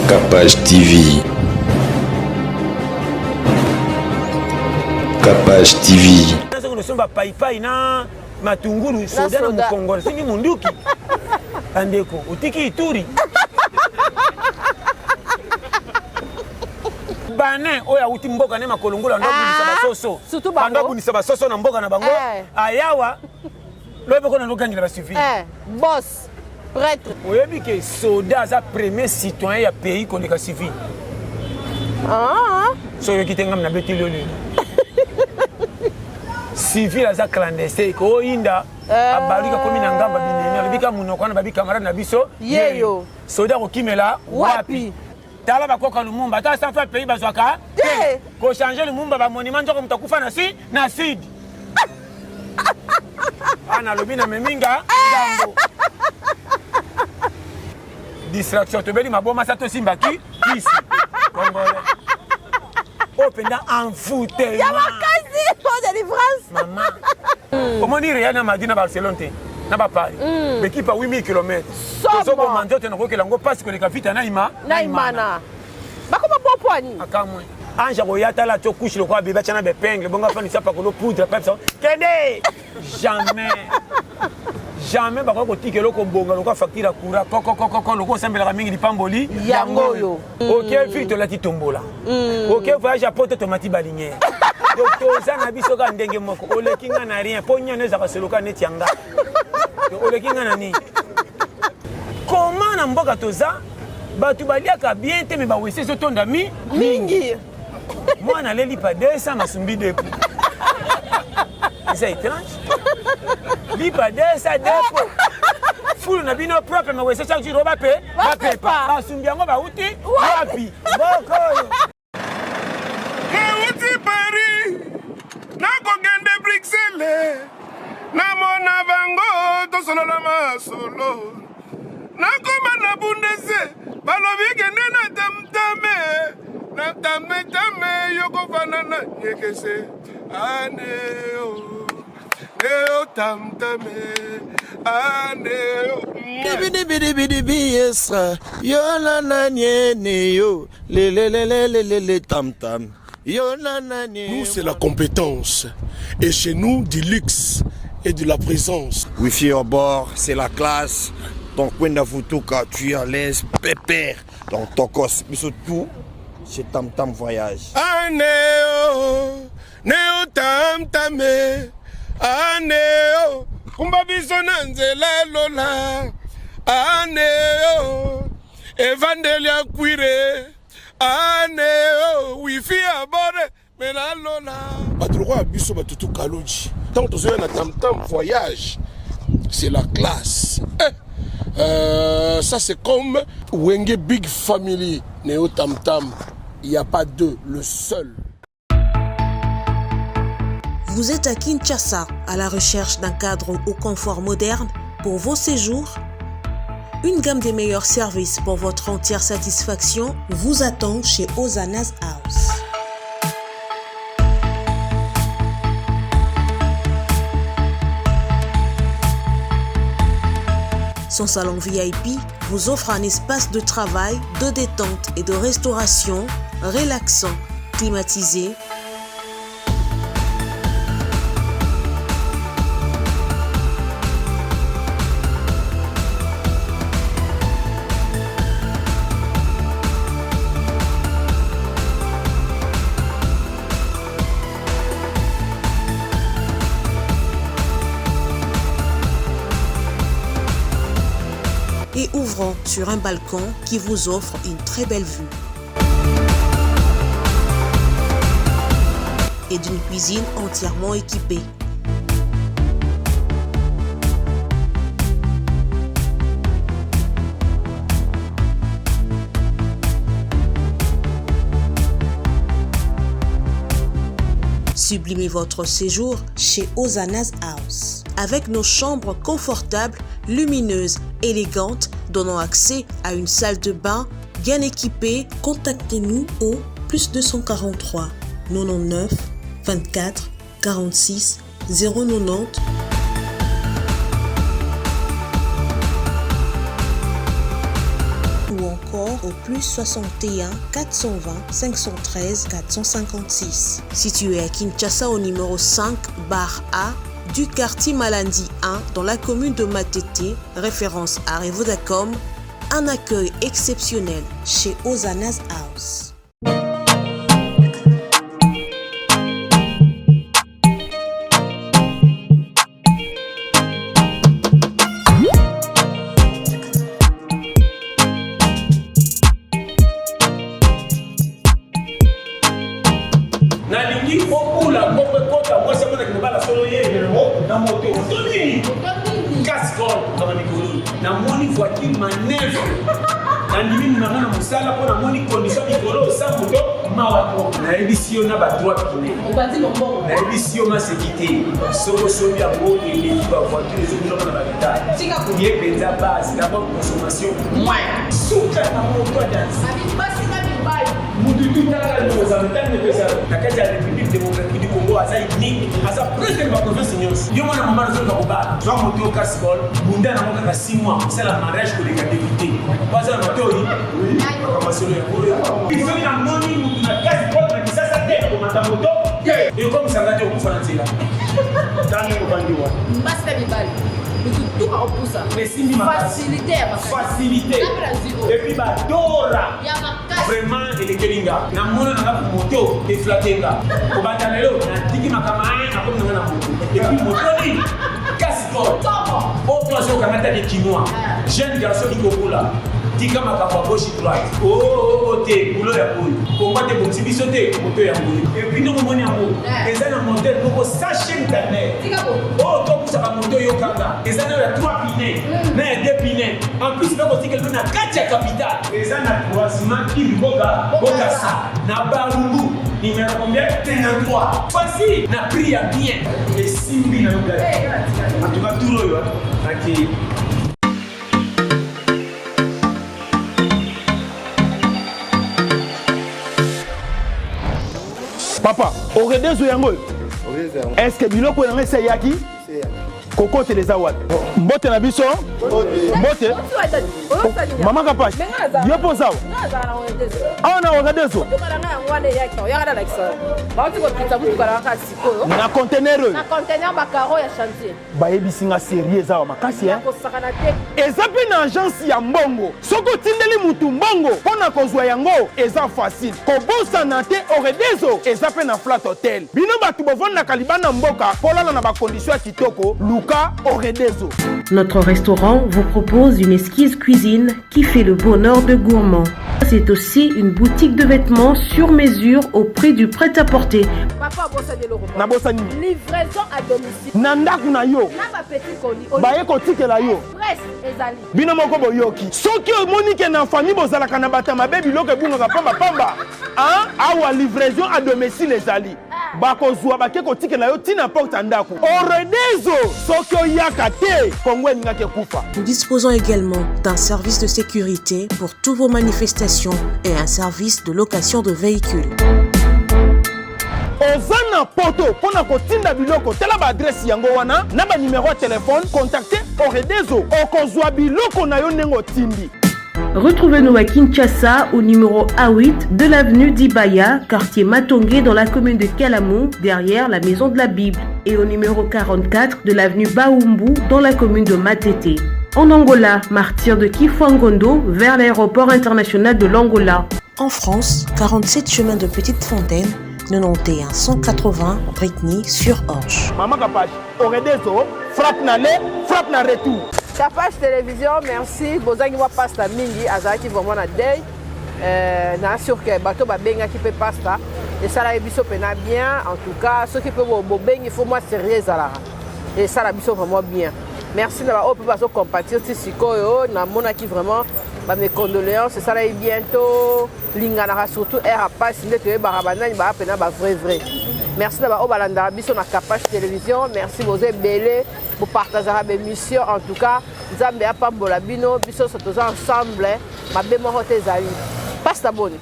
Capage TV. Capage TV. Soki nosomba paipai na matungulu soda na mokongo nasengi munduki bandeko otiki ituri banin oyo awuti mboka ne makolongola ando abundisa ah, basoso ando abundisa basoso na mboka na bango eh. ayawa loyebi kona nogangela basuivi eh, boss prêtre oyebi ke soda aza premier citoyen ya pays koleka civil ah. so oyoki te ngam nabeteli yo lelo civil aza clandestin ekoyinda eh. abaluki akomi na ngamba binemi alobi ka monoko wana babi camarade na biso yeyo soda akokimela wapi tala bakoka lumumba ata 100 fois pays bazwaka te kochange lumumba bamonima nzoko moto akufa na si na sud ah, nalobi na meminga ngambo distraction tobeli maboma sa tosimbaki kisi congolais oyo mpenza envoûtement ya makasi po délivrance mama omoni real na madrid na barcelone te na baparis mm. bekipe ya 8000 km tozoboma nzoto nakokela yango mpasi koleka vita na ima na imana bakoma popwani akamwe ange akoya tala to couche lokola bebe atya na bepengle bongo afandisa pakolo poudre pepsa kende jamais jamais bakoki kotika eloko bonga lokola facture ya courant kokokokoko lokola osambelaka mingi lipamboli yango oyo oke ville tolati tombola mm. oke voyage ya poto tomati baliniere donc toza na biso kaka ndenge moko oleki nga na rien mpo nyano ezalaka soloka neti ya nga oleki nga na nini koma na mboka toza bato baliaka bien te me bawese ezotonda mi mingi mwana aleli pa 200 masumbi depo eza étrange lipa 200 depo fulu na bino propre mawese chaque jour bape bapepa basumbi yango bauti wapi mboka oyo Nauti Paris nakokende Bruxelles namona bango tosolola masolo nakoma na Bundese balobi kende na tamtame na tametame yokofanda na nyekese aneo neo tamtame aneo Dibidibidibidibi yesra yo na nani yo lelelelelele tam tam yo na nani Nous, c'est la compétence. Et chez nous, du luxe et de la présence. Wifi au bord, c'est la classe. Donc, Kwenda Futuka, tu es à l'aise, pépère. Donc, Tokos, mais surtout, c'est Tam Tam Voyage. Aneo, neo tam tame. Aneo, kumba biso na nzela lola. Aneo, evandeli ya kwire. Aneo, wifi ya bore, mela lola. Bato lokola biso bato tu kaloji. Ntango tozoya na tam tam voyage, c'est la classe. Eh, ça c'est comme Wenge Big Family, Neo Tam Tam. Il n'y a pas deux, le seul. Vous êtes à Kinshasa à la recherche d'un cadre au confort moderne pour vos séjours? Une gamme des meilleurs services pour votre entière satisfaction vous attend chez Ozana's House. Son salon VIP vous offre un espace de travail, de détente et de restauration relaxant, climatisé, et ouvrant sur un balcon qui vous offre une très belle vue. Et d'une cuisine entièrement équipée. Sublimez votre séjour chez Ozana's House. Avec nos chambres confortables, lumineuses, élégantes, donnant accès à une salle de bain bien équipée, contactez-nous au plus 243 99 24 46 090 ou encore au plus 61 420 513 456. Situé à Kinshasa au numéro 5 bar A du quartier Malandi 1 dans la commune de Matete, référence à Revodacom, un accueil exceptionnel chez Ozana's House. Nalingi okula mbongo ekota mwasi amonaki mobala solo ye na moto to nini cascol kama mikolo namoni voiture manevre nandimi mimanga na mosala mpo namoni condition mikolo osa moto mawa to nayebisi yo na ba droit pine nayebisi yo maseki te soki osombi yango eleki bavoiture ezobulaka na bakitale ye mpenza base d'abord consommation moins suka na moto adansi mutu tu talaka likozala ntango epesa na kati ya république démocratique du congo aza unique aza presque na baprovince nyonso yo mwana mama nazoluka kobala zwa moto yo cascol bunda nango kaka 6 mois kosala mariage koleka député po aza na matoi makambo solo yango oyo soki namoni mutu na cascol na kisasa te komata moto te ekomisanga te okufa na nzela ntango obandi wana basi na mibali mutu tu akopusa esimbi makasi facilité ya makasi facilité Napela zero. et puis badora ya makasi vraiment elekeli nga namona nanga moto eflate nga kobanda lelo natiki makambo aya nakomi nanga na moto epuis moto nini cascol oyo azokanga taki kinois jeune garçon likokola tika makambo ya gauche droite oo te bulo ya boyo kongo te bongisi biso te moto ya boyo epuis ndongo omoni yango eza na modele moko sache internet oyo topusaka moto oyokanga eza nayo ya 3 pine na ya 2 pine en plus bakotikela mpe na kati ya capitale eza na croisement kimboka bokasa na barumbu numéro combien 53 facile na prix ya bien esimbi na yo ngai en tout cas tour oyo naki papa oredezo yango oyo est ce que biloko yango esi eyaki kokotela eza wapi mbote na biso mbote mama kapash yo mpo oza awa na oredezo na contener oyo bayebisi nga serie eza awa makasi eza mpe na agence ya mbongo soki otindeli mutu mbongo mpo na kozwa yango eza facile kobosana te oredezo eza mpe na flat hotel bino bato bovandaka libanda mboka polala na bakondisio ya kitoko luka oredezo. Notre restaurant vous propose une esquisse cuisine qui fait le bonheur de gourmands. C'est aussi une boutique de vêtements sur mesure au prix du prêt-à-porter. Papa abosani eloko moko. Nabosani nini? Livraison à domicile. Na ndako na yo. Na ba petits colis. Baye kotikela yo. Express ezali. Bino moko boyoki. Soki omoni ke na famille bozalaka na bato ya mabe biloko ebungaka pamba pamba, hein? Awa livraison à domicile ezali. Bakozwa bake kotikela yo ti na porte ya ndako. Oredezo soki oyaka te, Congo elingaki ekufa. Nous disposons également d'un service de sécurité pour toutes vos manifestations et un service de location de véhicules. Oza na poto mpo na kotinda biloko, tala ba adresse yango wana na ba numero ya telefone, contacte Oredezo, okozwa biloko na yo ndenge otindi. Retrouvez-nous à Kinshasa au numéro A8 de l'avenue d'Ibaya, quartier Matongué dans la commune de Kalamu, derrière la maison de la Bible, et au numéro 44 de l'avenue Baumbu dans la commune de Matete. En Angola, martyr de Kifuangondo vers l'aéroport international de l'Angola. En France, 47 chemin de Petite Fontaine, 91 180 Britney-sur-Orge. Maman Kapash, Oredezo, frappe na aller, frappe na retour. Kapash Télévision, merci. Bozangi wa pasta mingi, azalaki vraiment na deuil. Na sûr que bato babengaki pe pasta. Esalaki biso pena bien. En tout cas, soki pe bobengi, faut moi sérieux ezalaka. Esala biso vraiment bien. Merci na ba oyo pe bazo compatir ti sikoyo. Namonaki vraiment ba mes condoléances. Esalaki bientôt. Linganaka surtout air à passe nde toyebaka banani ba pena ba vrai vrai. Merci na ba oyo balandaka biso na Kapash Télévision. Merci bozo ebele. Bo partageaka ba émission. En tout cas, Nzambe apambola bino. Biso nyonso toza ensemble. Mabe moko te ezali. Pasta boni.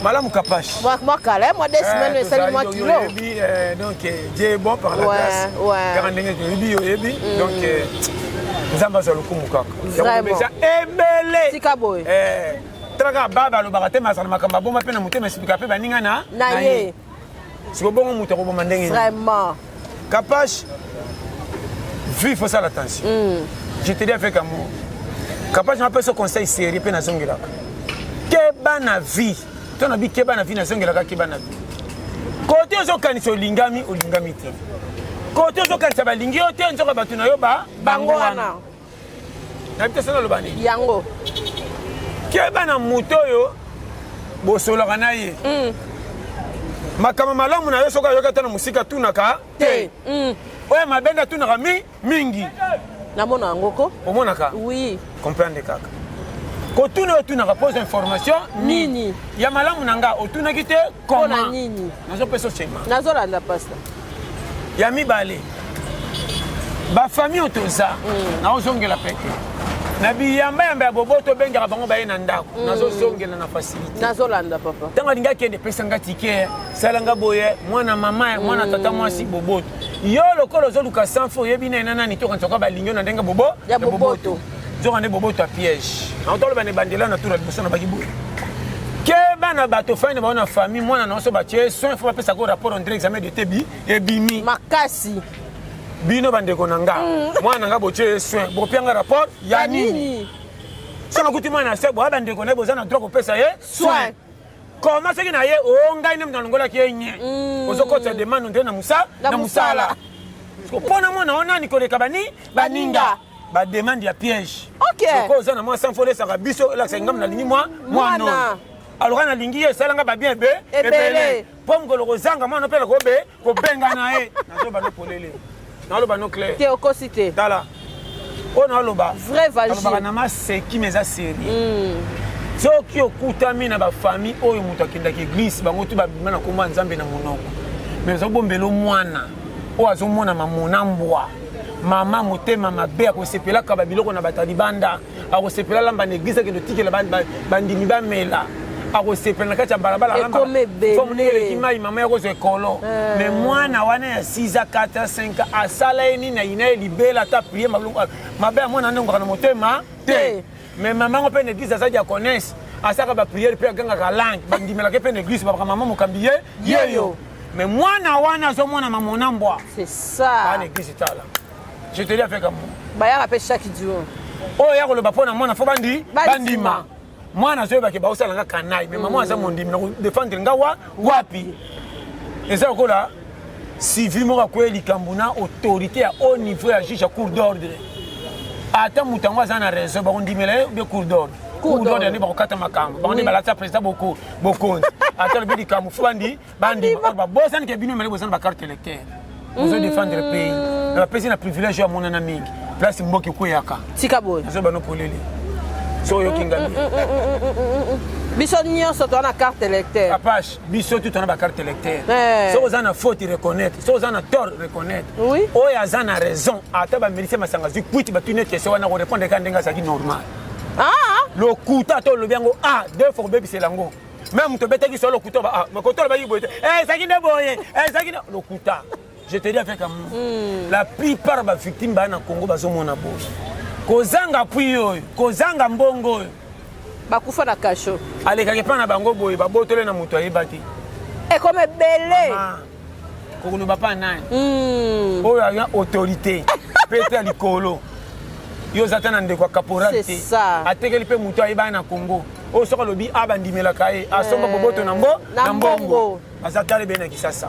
Malamu Kapash. Moi, moi, kala, moi, deux semaines, esali moi kilo. Oyebi, donc, Dieu est bon par la grâce. Kaka ndenge toyebi, oyebi. Donc, Nzambe azwa lokumu kaka. Vraiment. Eza ebele. Tika boye. Tala kaka baba alobaka te mazala makambo aboma mpe na motema esipika mpe baninga na na ye. Siko bongo moto akoboma ndenge nini? Vraiment. Kapash, vie faut sala attention. Je te dis avec amour. Kapash napesa conseil sérieux mpe nazongelaka. Keba na vie. To na bi keba na vie nazongelaka keba na vie. Kote ozokanisa olingami, olingami te. Kote ozokanisa balingi yo te, nzoka bato na yo ba bango wana. Nayebi te soki naloba nini. Yango. Keba na moto oyo bosolaka na ye. Makambo malamu na yo soki ayoki ata na mosika atunaka te. Oyo mabe nde atunaka mi mingi. Namona yango ko. Omonaka? Oui. Comprendre kaka. Kotuna oyo otunaka pose information nini? Ya malamu na nga otunaki te comment? Pona nini? Nazopesa schéma. Nazolanda pasteur. Ya mibale. Ba famille oyo toza naozongela pete. Na biyamba yamba ya boboto obengaka bango baye na ndako. Nazozongela na facilité. Nazolanda papa. Ntango alingi akende pesa nga ticket, sala nga boye, mwana mama, mwana tata mwasi boboto. Yo lokola ozoluka sans faux oyebi na nani to kanisa balingi yo na ndenge bobo ya boboto. Nzoka nde boboto ya piège. Na toloba na ebandela na tour liboso na baki boye. Keba na bato fai na bango na famille mwana na so batie soin faut bapesa ko rapport on dirait examen de tebi ebimi. Makasi. Bino bandeko na nga mwana na nga botie soin bokopianga rapport ya nini? Soki nakuti mwana na se boya bandeko na ye boza na droit kopesa ye soin. Comment soki na ye o ngai nde moto nalongolaki ye nye ozokotisa demande nde na mosala mpona mwana o nani koleka bani baninga bademande ya piège. Soki oza na mwa sans folesaka biso elakisaki ngambo nalingi mwa mwana oyo aloka nalingi ye esalanga babien ebe ebele mpo mokolo kozanga mwana mpe nakobe kobenga na ye nazoba no polele naloba no clair te okosi te tala oyo naloba vrai vagin alobaka na maseki mais eza sérieux. Soki okutami na bafamille oyo moto akendaki église bango tu babima na kombo ya nzambe na monoko mais azobombela mwana oyo azomona mamona mbwa mama motema mabe akosepelaka babiloko na bato ya libanda akosepela lamba na église akende otikela bandimi bamela akosepela na kati ya balabala ndenge eleki mai mama ya kozwa ekolo mais mwana wana ya 6 a 4 a 5 asala ye nini ayina ye libela ata prie mabe ya mwana ndengaka na motema te mais mama ngo mpe na église aza diaconesse asalaka bapriere mpe agangaka langue bandimelaka mpe na église babaka mama mokambi ye yeyo mais mwana wana azomona mamona mbwa c'est ça na église tala je te dis avec amour bayaka mpe chaque jour oyo ya koloba mpo na mwana fo bandi bandima mwana azoyebake baosala nga kanai mais mama aza mondimi na kodefendre nga wa wapi eza lokola civil moko akweye likambo na autorité ya haut niveau ya juge ya cour d'ordre ata moto yango aza na raison bakondimela ye be cour d'ordre cour d'ordre nde bakokata makambo bango nde balata président bokonzi ata lobi likambo fo bandi bandima babosani ke bino mele bozana bacarte électeur bozo défendre pays na bapesi na privilège oyo amonana mingi place mboka ekweyaka tika boye nazoba no polele so oyoki nga bien biso nyonso toza na carte électeur apache biso tu toza na bacarte électeur soki oza na faute reconnaître soki oza na tort reconnaître oyo aza na raison ata bamelisi masanga azwi kwiti batuni question wana korépondre kaka ndenge azalaki normal lokuta ata olobi yango a deux fois kobebisela yango même moto obetaki so lokuta makoto olobaki boye te ezalaki nde boye ezalaki nde lokuta. Je te dis avec amour, la plupart ba victime baya na Congo bazomona boye kozanga appui oyo kozanga mbongo oyo bakufa na kasho alekaki epai na bango boye babotole na moto ayeba te ekoma ebele kokoloba mpa nani oyo aya autorité pete ya likolo yo oza ta na ndeko ya caporal te atekeli mpe moto ayebani na Congo oyo soki alobi a bandimelaka ye asomba boboto na mbo na mbongo aza tala ebele na Kisasa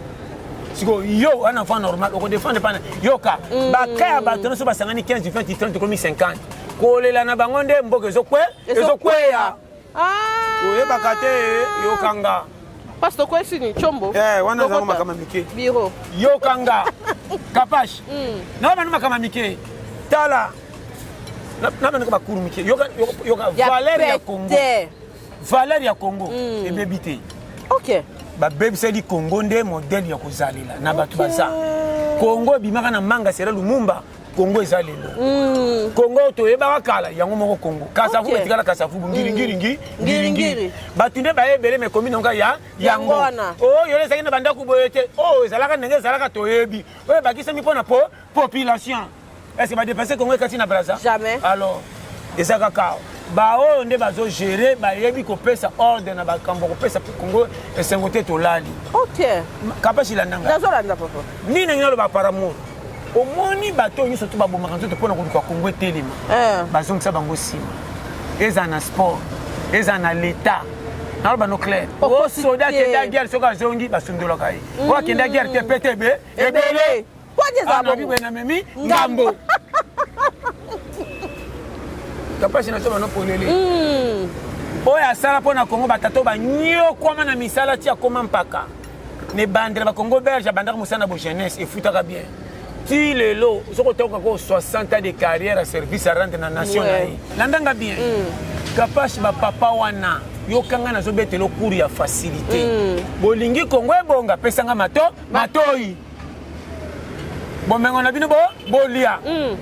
sikoyo yo wana enfant normal okodefendre pana yoka baka ya bato nyonso basangani 15 20 30 komi 50 kolela na bango nde mboka ezokweya oyebaka te yokanga Parce que kwesi ni chombo. Wana ezango makambo mike. Biro. Yokanga. Kapash. Na bana makambo mike. Tala. Na bana bakuru mike. Yoka yoka valeur ya Congo. Valeur ya Congo ebebi te. OK. Babebiseli Congo nde modèle ya kozalela na bato baza. Congo ebimaka na manga sera Lumumba. Congo eza lelo. Congo toyebaka kala yango moko Congo. Kasavubu etikala Kasavubu ngiri ngiri ngiri ngiri ngiri. Bato nde bayebele mais komi nonga ya yango. Oyo ezalaki na bandako boye te. Oyo ezalaka ndenge ezalaka toyebi. Oyo ebakisami mpona po population. Est-ce que badepase Congo ekati na Brazza? Jamais. Alors eza kaka. Baoyo nde bazo gérer, bayebi kopesa ordre na bakambo kopesa Congo esengo te tolali. Ok. Kapashi landa nga. Nazolanda papa. Nini ngai naloba par amour. Omoni bato oyo nyonso to babomaka nzoto mpo na koluka Congo etelema. Eh. Bazongisa bango nsima. Ezala na sport, ezala na l'etat. Naloba no clair. O soda akenda guerre soki azongi basundolaka ye. Oyo akenda guerre te pete ebe ebele. Kwani eza bongo? Bible na memi ngambo. Kapasi na soba no polele. Mm. Oyo asala mpo na Congo batata banyokwama na misala ti akoma mpaka. Ne bandela ba Congo belge abandaka mosala na bo jeunesse efutaka bien. Ti lelo soki otoka ko 60 ans de carrière à service à rendre na nation na ye. Landanga bien. Mm. Kapashi ba papa wana yokanga nazobetela cours ya facilité. Mm. Bolingi Congo ebonga pesanga mato matoi. Bomengo na bino bo bolia. Mm.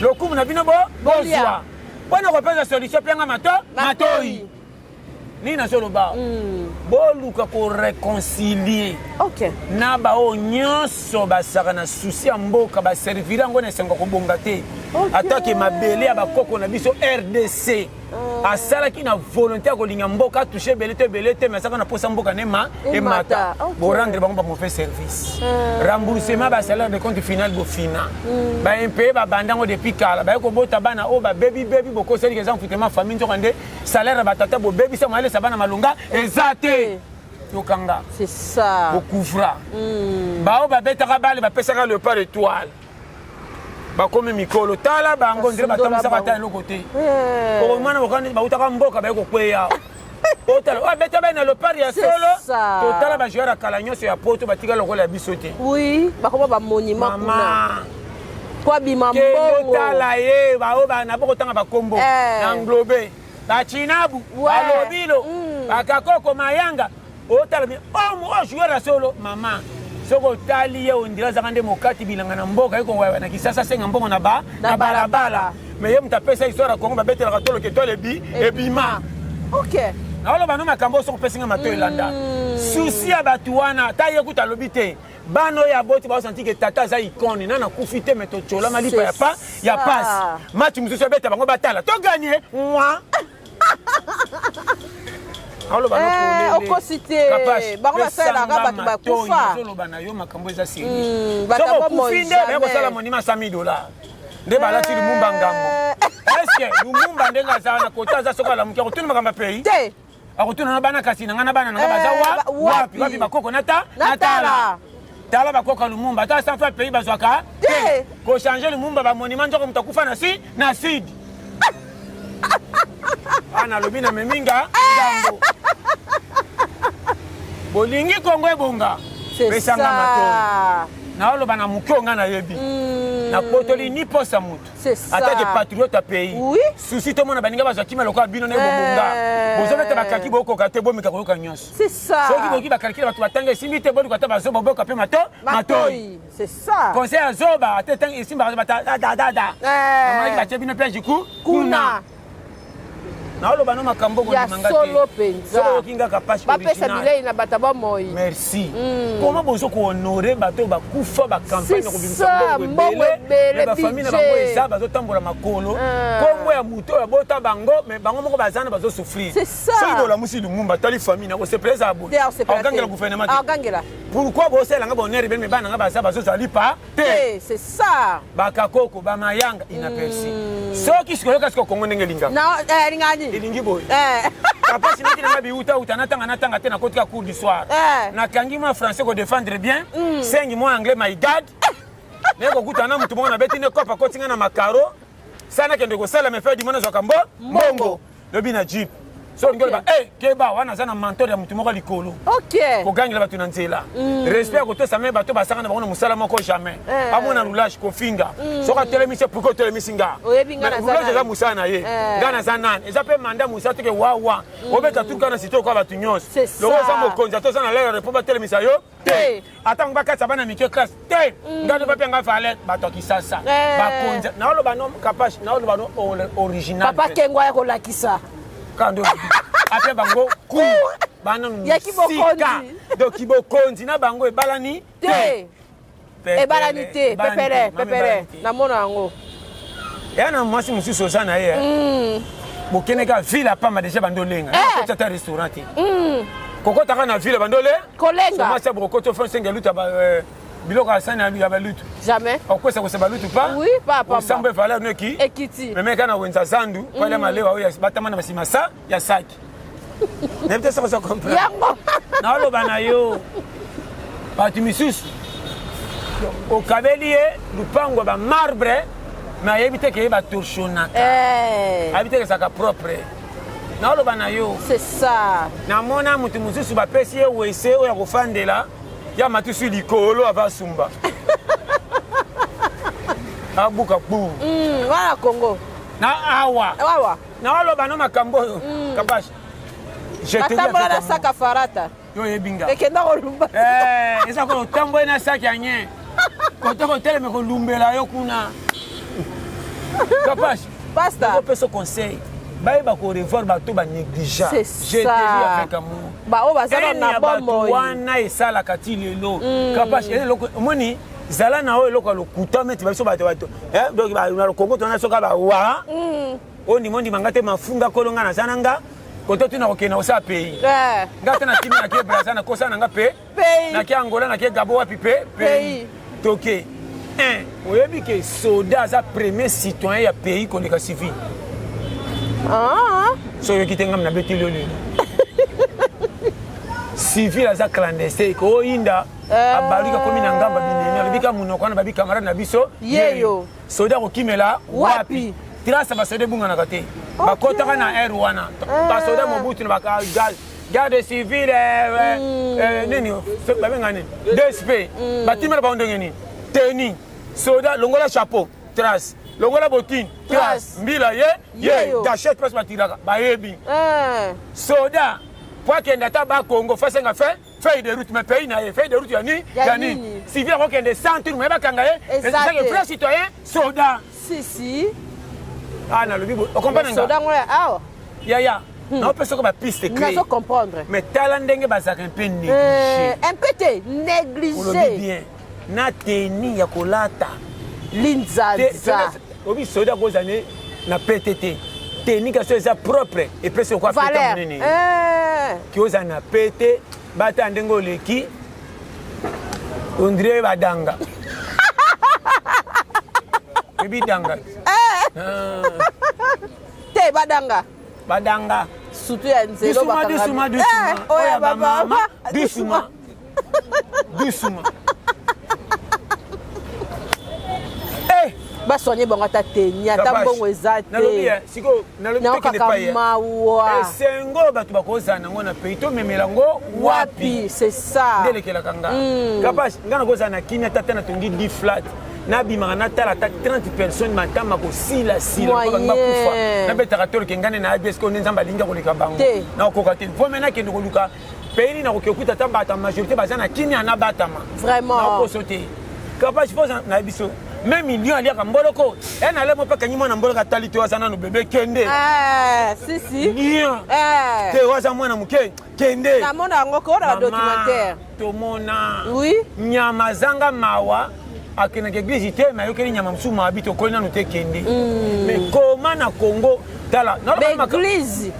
Lokumu na bino bo bozwa. Mpo na kopesa solution mpe nga mato matoi. Nini nazoloba? Mm. Boluka ko réconcilier. Okay. Na baoyo nyonso basaka na souci ya mboka baservir yango na esengo kobonga te. Okay. Atake mabele ya bakoko na biso RDC. Mm. Asalaki na volonté ya kolinga mboka atouche ebele to ebele te mais asalaka na posa mboka ne ma emata borendre bango ba mauvais service mm. remboursement ba salaire de compte final bofina mm. ba impayé babanda yango depuis kala baye kobota bana oyo babebibebi bokoseliki eza mfutema famille nzoka nde salaire ya batata bobebisa moyalesa bana malonga eza te yokanga c'est ça bocouvra mm. baoyo babetaka bale bapesaka leopard étoile bakomi mikolo tala bango ndire batambusaka ata eloko te okomona bokani bautaka mboka baye kokweya otala oyo abeta bai na leopard ya solo totala bajoueur ya kala nyonso ya poto batika lokola ya biso te oui bakoma bamonima kuna po abima mbongo tala ye baoyo nabokotanga bakombo eh. na englobe bachinabu balobilo mm. bakakoko mayanga otala bien homme oyo joueur ya solo mama soki otali ye ondira azaka nde mokati bilanga na mboka ye kowawa na kisasa asenga mbongo na ba na balabala mais ye moto apesa histoire ya kongo babetelaka tolo ke toile ebi ebima ok naoloba no makambo oyo soki opesi nga mato elanda mm. susi ya bato wana ata ye kuta alobi te bana oyo aboti baosanti ke tata aza icone nana akufi te me totyolama lipa ya pa ya pasi match mosusu abeta bango batala to gagne mwa Eh, okosi te bango basalelaka bato bakufa ozoloba na yo makambo eza serieux hmm, soki okufi nde baye kosala monima 100 000 dollars nde balati lumumba ngambo estce lumumba ndenge azala na kota aza soki alamuki akotuna makambo ya pays te akotuna na bana kasi na ngai na bana na ngai baza eh, wapi wapi bakoko nata natala tala bakoko ya lumumba ata 100 fois pays bazwaka te kochange lumumba bamonima nzoko moto akufa na si na sud ah, nalobi na meminga ngambo bolingi kongo ebonga pesanga matoi naoloba na moke oyo ngai nayebi mm. nakotoli ni posa moto atake patriote ya pays oui. susi tomona baninga bazwa kima lokola bino na ebobonga eh. bozobeta bakaki bokoka te bomeka koyoka nyonso soki boki bakalkile bato batanga esimbi te boluka ata bazoba boyoka mpe mato matoi conseil ya zoba ata etangi esimbaka batadadada eh. namonaki batie bino mpe jiku kuna naoloba no makambo ya solo mpenza oyoki nga kapashi bapesa bilei na bato ya bomoi merci mm. comment bozo kohonore bato oyo bakufa bacampagne ya kobimisa mbongo ebele bafamille na bango eza bazotambola makolo nkombo ya moto oyo abota bango mais bango moko baza na bazosouffrir soki bolamusi lumumba tali famille nakosepela eza boye akogangela gouvernement te pourquoi bosala nga bonheur ebele me bana nga baza bazozwa lipa te c'est ça bakakoko bamayanga inaperci mm. soki sikoyo kasi kongo ndenge elingaka eh, elingi boye eh. kapasi naki nanga biutauta natanga natanga te nakotika cours du soir eh. nakangi mwa français kodefendre bien mm. sengi mwa anglais my god naye kokutana na motu moko nabeti nde kope akoti nga na makaro sa nakende kosala me fin du mois nazwaka mbo mbongo lobi na jeep so olingi oloba e keba wana aza na mentor ya motu moko likolo kogangela bato na nzela mm. respect ya kotosa me bato basaka na bango na mosala moko jamais eh. amona roulage kofinga mm. soki atelemisi pourkui otelemisi nga roulage eza mosala na ye eh. nga naza nani eza mpe manda mosala teke wawa mm. obeta tuka na site okoya bato nyonso loko oza mokonzi ata oza na lere mpo batelemisa yo te ata ngo bakatisa bana mike classe te mm. ngai ndobape ngai valeur bato ya kisasa eh. bakonzi naoloba no kapache naoloba no original papa kengo aya kolakisa kando ape bango cour bana sika donc kibokonzi na bango ebalani te ebalani te pepele pepele namona yango eya na mwasi mosusu oza na ye mm. Bokende ka ville apamba deja bando olenga. Eh. Kota ta restaurant te. Kokotaka na ville bando ole. Kolenga. Somasi ya bokokota ofan senge luta ba euh, biloko ya sani ya balutu. Jamais. Okwesa kosa balutu pa. Oui, pa pa. Osambo valeur no eki. Ekiti. Meme kana wenza zandu, mm. pale malewa oyo batama na basima sa ya saki. Nayebi te soki ozo comprendre. Yango. Naoloba na yo. Bato misusu okabeli ye lupango ya ba marbre mais ayebi te ke ye batorchonaka. Eh. Ayebi te ke ezalaka propre. Naoloba na yo. C'est ça. Namona moto mosusu bapesi ye wese oyo akofandela ya matusu likolo ava asumba. Abuka bu. Mm, wana Congo. Na awa. Awa. Naoloba no makambo oyo. Mm. Kapash. Batambola na saka farata. Yo oyebi nga. Ekenda kolumba. Eh, eza ko otambola na saki ya nye. Kote koteleme kolumbela yo kuna. Kapash. Pasta. Nakopesa conseil. bayeba ko revoir bato ba négligea. C'est ça. avec amour. Ba oyo baza na bomoi. Wana esalaka ti lelo. Kapash, eloko omoni zala na oyo eloko ya lokuta meti babiso bato bato eh, donc na Congo tona soka ba wa. Oyo ndima ondima nga te mafunga kolo nga naza na nga koto tuna kokende kosala pays eh. nga te nakimi nake braza nakosala na nga pe nake angola nake gabo wapi pe pays toke un oyebi ke soda aza premier citoyen ya pays koleka civil ah. so oyoki te ngam nabeteli yo lelo civil aza clandestin koyinda eh. abaluki akomi na ngamba binemi alobi ka monoko wana babi camarade na biso yeyo soda akokimela wapi trace ya basoda ebunganaka te bakotaka na aire wana eh. basoda mobutu na garde civile eh, mm. eh, nini babenga nini dsp mm. batimela bango ndenge nini teni soda longola chapeau trace longola botine trace mbila ye ye gachette place batiraka bayebi soda po akende ata bakongo fasenga fe feuille de route mais pays na ye feuille de route ya nini ya nini civil akokende sans tour mais bakanga ye ezaki vrai citoyen soda si si ah nalobi boye okomprendre soda yango ya awa yaya hmm. naopesa ko bapiste clé nazo comprendre mais tala ndenge bazalaka un peu négligé euh, un peu te négligé olobi bien na teni ya kolata linzanza obi soda akozala ne na pete te teni kasi eza propre epesi okwa pete monene eh. ki ozala na pete bata ndenge oleki ondire badanga ebi danga eh. ah. te badanga badanga surtout ya nzelo dusuma dusuma dusuma eh, oyo ya bamama dusuma dusuma eh! basoigne bango ata teni ata mbongo eza te sikoyo nalobi tokende naokaka epai ya mawa esengo bato bakozala nango na pays tomemela yango wapi c'est ça nde elekelaka nga kapash nga nakozala na kimia tata natongi 10 flat nabimaka natala ata 30 personnes matama kosilasila Moyen. bango bakufa nabetaka toloke ngai nde nayebi eske nde nzambe alingi akoleka bango Te. nakokoka te vo me nakende koluka pays nini nakoki okuta ata bato ya majorité baza na kimia nabatama Vraiment. nakoso te kapash fo na biso même million aliaka mboloko e na lemo mpe akangi mwana mboloko atali te aza nanu bebe kende Eh, si si lion Eh. te oyo aza mwana moke kende namona yango kona Mama, documentaire tomona oui nyama azanga mawa akendaka eglise te me ayokeli nyama mosusu mawa bi tokoli nanu te kende mais koma na congo tala naloba maka- baeglise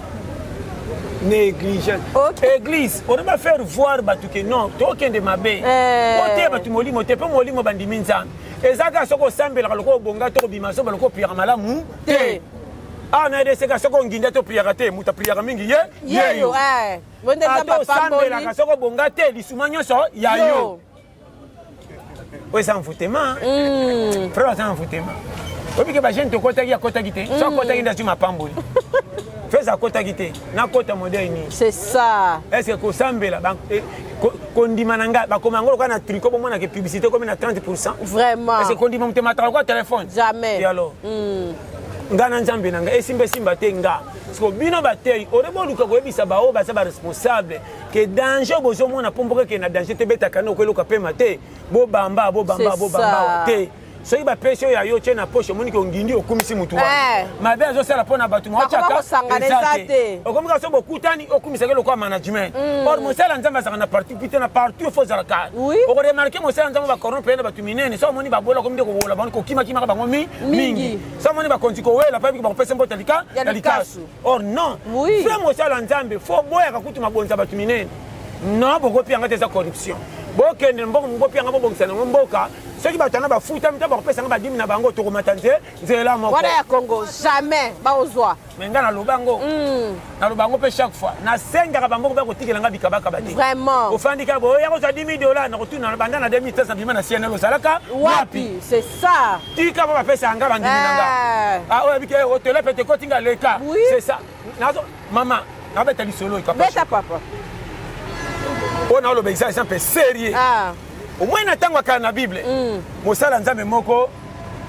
négligence Ok. église on va faire voir bato ke non tokende mabe Eh. oteya bato molimo te mpe molimo bandimi nzambe eza kaka soki osambelaka lokola obonga to kobima soba lokola opriaka malamu Te. te awa na rdc kaka soki onginda te opriaka te moto apriaka mingi ye yeyo eh. Bonde nzambe ata apamboli osambelaka soki obonga te lisuma nyonso ya yo yo oyo eza envoûtement frère aza envoûtement oyebi ke bajeune tokotaki akotaki te so akotaki nde azwi mapamboli feza akotaki te nakota modele nini c'est ça est ce que kosambela kondima na ngai bakoma yango lokola na tricot bomonaka publicité ekomi na 30 pourcent vraiment est ce que kondima moto emataka lokola telefone Jamais. Et alors nga na nzambe na ngai esimba esimba te nga siko bino batei ore boluka koyebisa baoyo baza baresponsable ke danger oyo bozomona mpo mboka ekende na danger te betaka noko eloka pema te bobamba bobamba C'est bobamba ça. awa te. Soki bapesi oyo ya yo tie na poche, omoni ke ongindi, okumisi mutu wana. Eh. Mabe azosala mpo na bato Bakoma kosangana eza te. Okomi kaka so bokutani, okumisaki lokola management. Or mosala ya Nzambe azalaka na parti pite na partout, fo ozala kaka. Oui. Okoremarke mosala ya Nzambe bacorrompre ye na bato minene. So omoni babola, okomi nde kowola bango, kokimakimaka bango mingi. So omoni bakonzi kowela, mpo bakopesa mbote Ya ya likasu. likasu. Or non, Oui. vrai mosala ya Nzambe fo boyaka kutu mabonza bato minene. Non, bokopi yanga te, eza corruption. Bokende mbongo bokopi yanga, bobongisa nango mboka. Soki bato wana bafutami te, bakopesa nga badimi na bango, tokomata nzela moko. Wana ya Congo jamais baozwa. Mais nga naloba yango, naloba yango mpe chaque fois nasengaka bambongo bakotikela nga bikabakaba te. Vraiment. Ofandi kaka boye, oya kozwa 10 000 dollars, nakotuna banda na 2013 nabima na CNL, ozalaka wapi? C'est ça. Tika po bapesa nga bandimi na nga. Eh. Ah, oyo abiki otele pete ekoti nga leka. Oui. C'est ça. Nazo mama, nabeta lisolo ekapa. Beta papa. Oyo naoloba eza exemple sérieux. Ah. Au moins na ntango akala na Bible, mosala Nzambe moko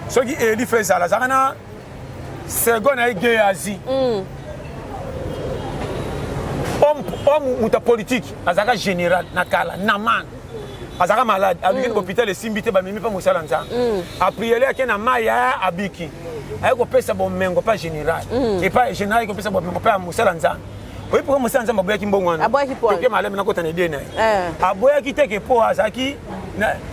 soki Eli fe ezala azalaka na second na ye Gehazi. Homme moto ya politique azalaka général na kala, Naman azalaka malade, abiki na hôpital esimbi te, bamemi mpe mosala Nzambe. Apriele ake na mai ya abiki, aye kopesa bomengo pa général, epa général aye kopesa bomengo pa ya mosala Nzambe. Oyebi pourquoi mosala Nzambe aboyaki mbongo wana? Aboyaki po Toke maleme nakota na idée na ye. Eh. Aboyaki te ke po azalaki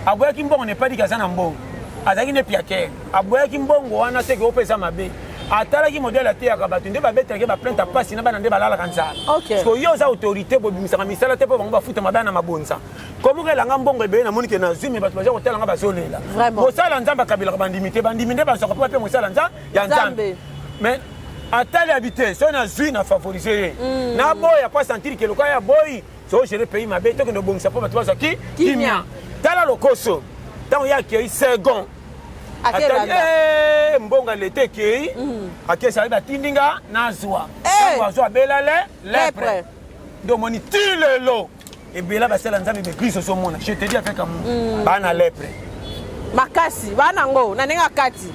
aboyaki mbongo na epadiki aza na mbongo, azalaki ne piakere. Aboyaki mbongo wana te ke oyo mpe eza mabe. Atalaki modèle ateyaka bato nde babetelaki baplainte ya mpasi na bana nde balalaka nzala. Ok. Parce que yo oza autorité, bobimisaka misala te mpo bango bafuta mabe na mabonza. Komoka elanga mbongo ebele, namoni ke nazwi, me bato baza kotalanga bazolela. Vraiment. Mosala Nzambe akabelaka bandimi te, bandimi nde bazwaka mpo bape mosala ya Nzambe. Nzambe. Mais atali abi te, soki nazwi na favoriser ye, naboya po asentir ke lokola ya boyi so gérer pays mabe, tokende obongisa mpo bato bazwa kimia. Tala lokoso ntango ye akei second atali Akelanda. eh, mbongo leta ekei, akesi ayebi atindi nga nazwa. Eh. Ntango azwa abela le lepre. Lepre. Nde omoni ti lelo ebela basala Nzambe baeglise ozomona, je te dis avec amour, bana lepre. Makasi bana yango na ndenge akati.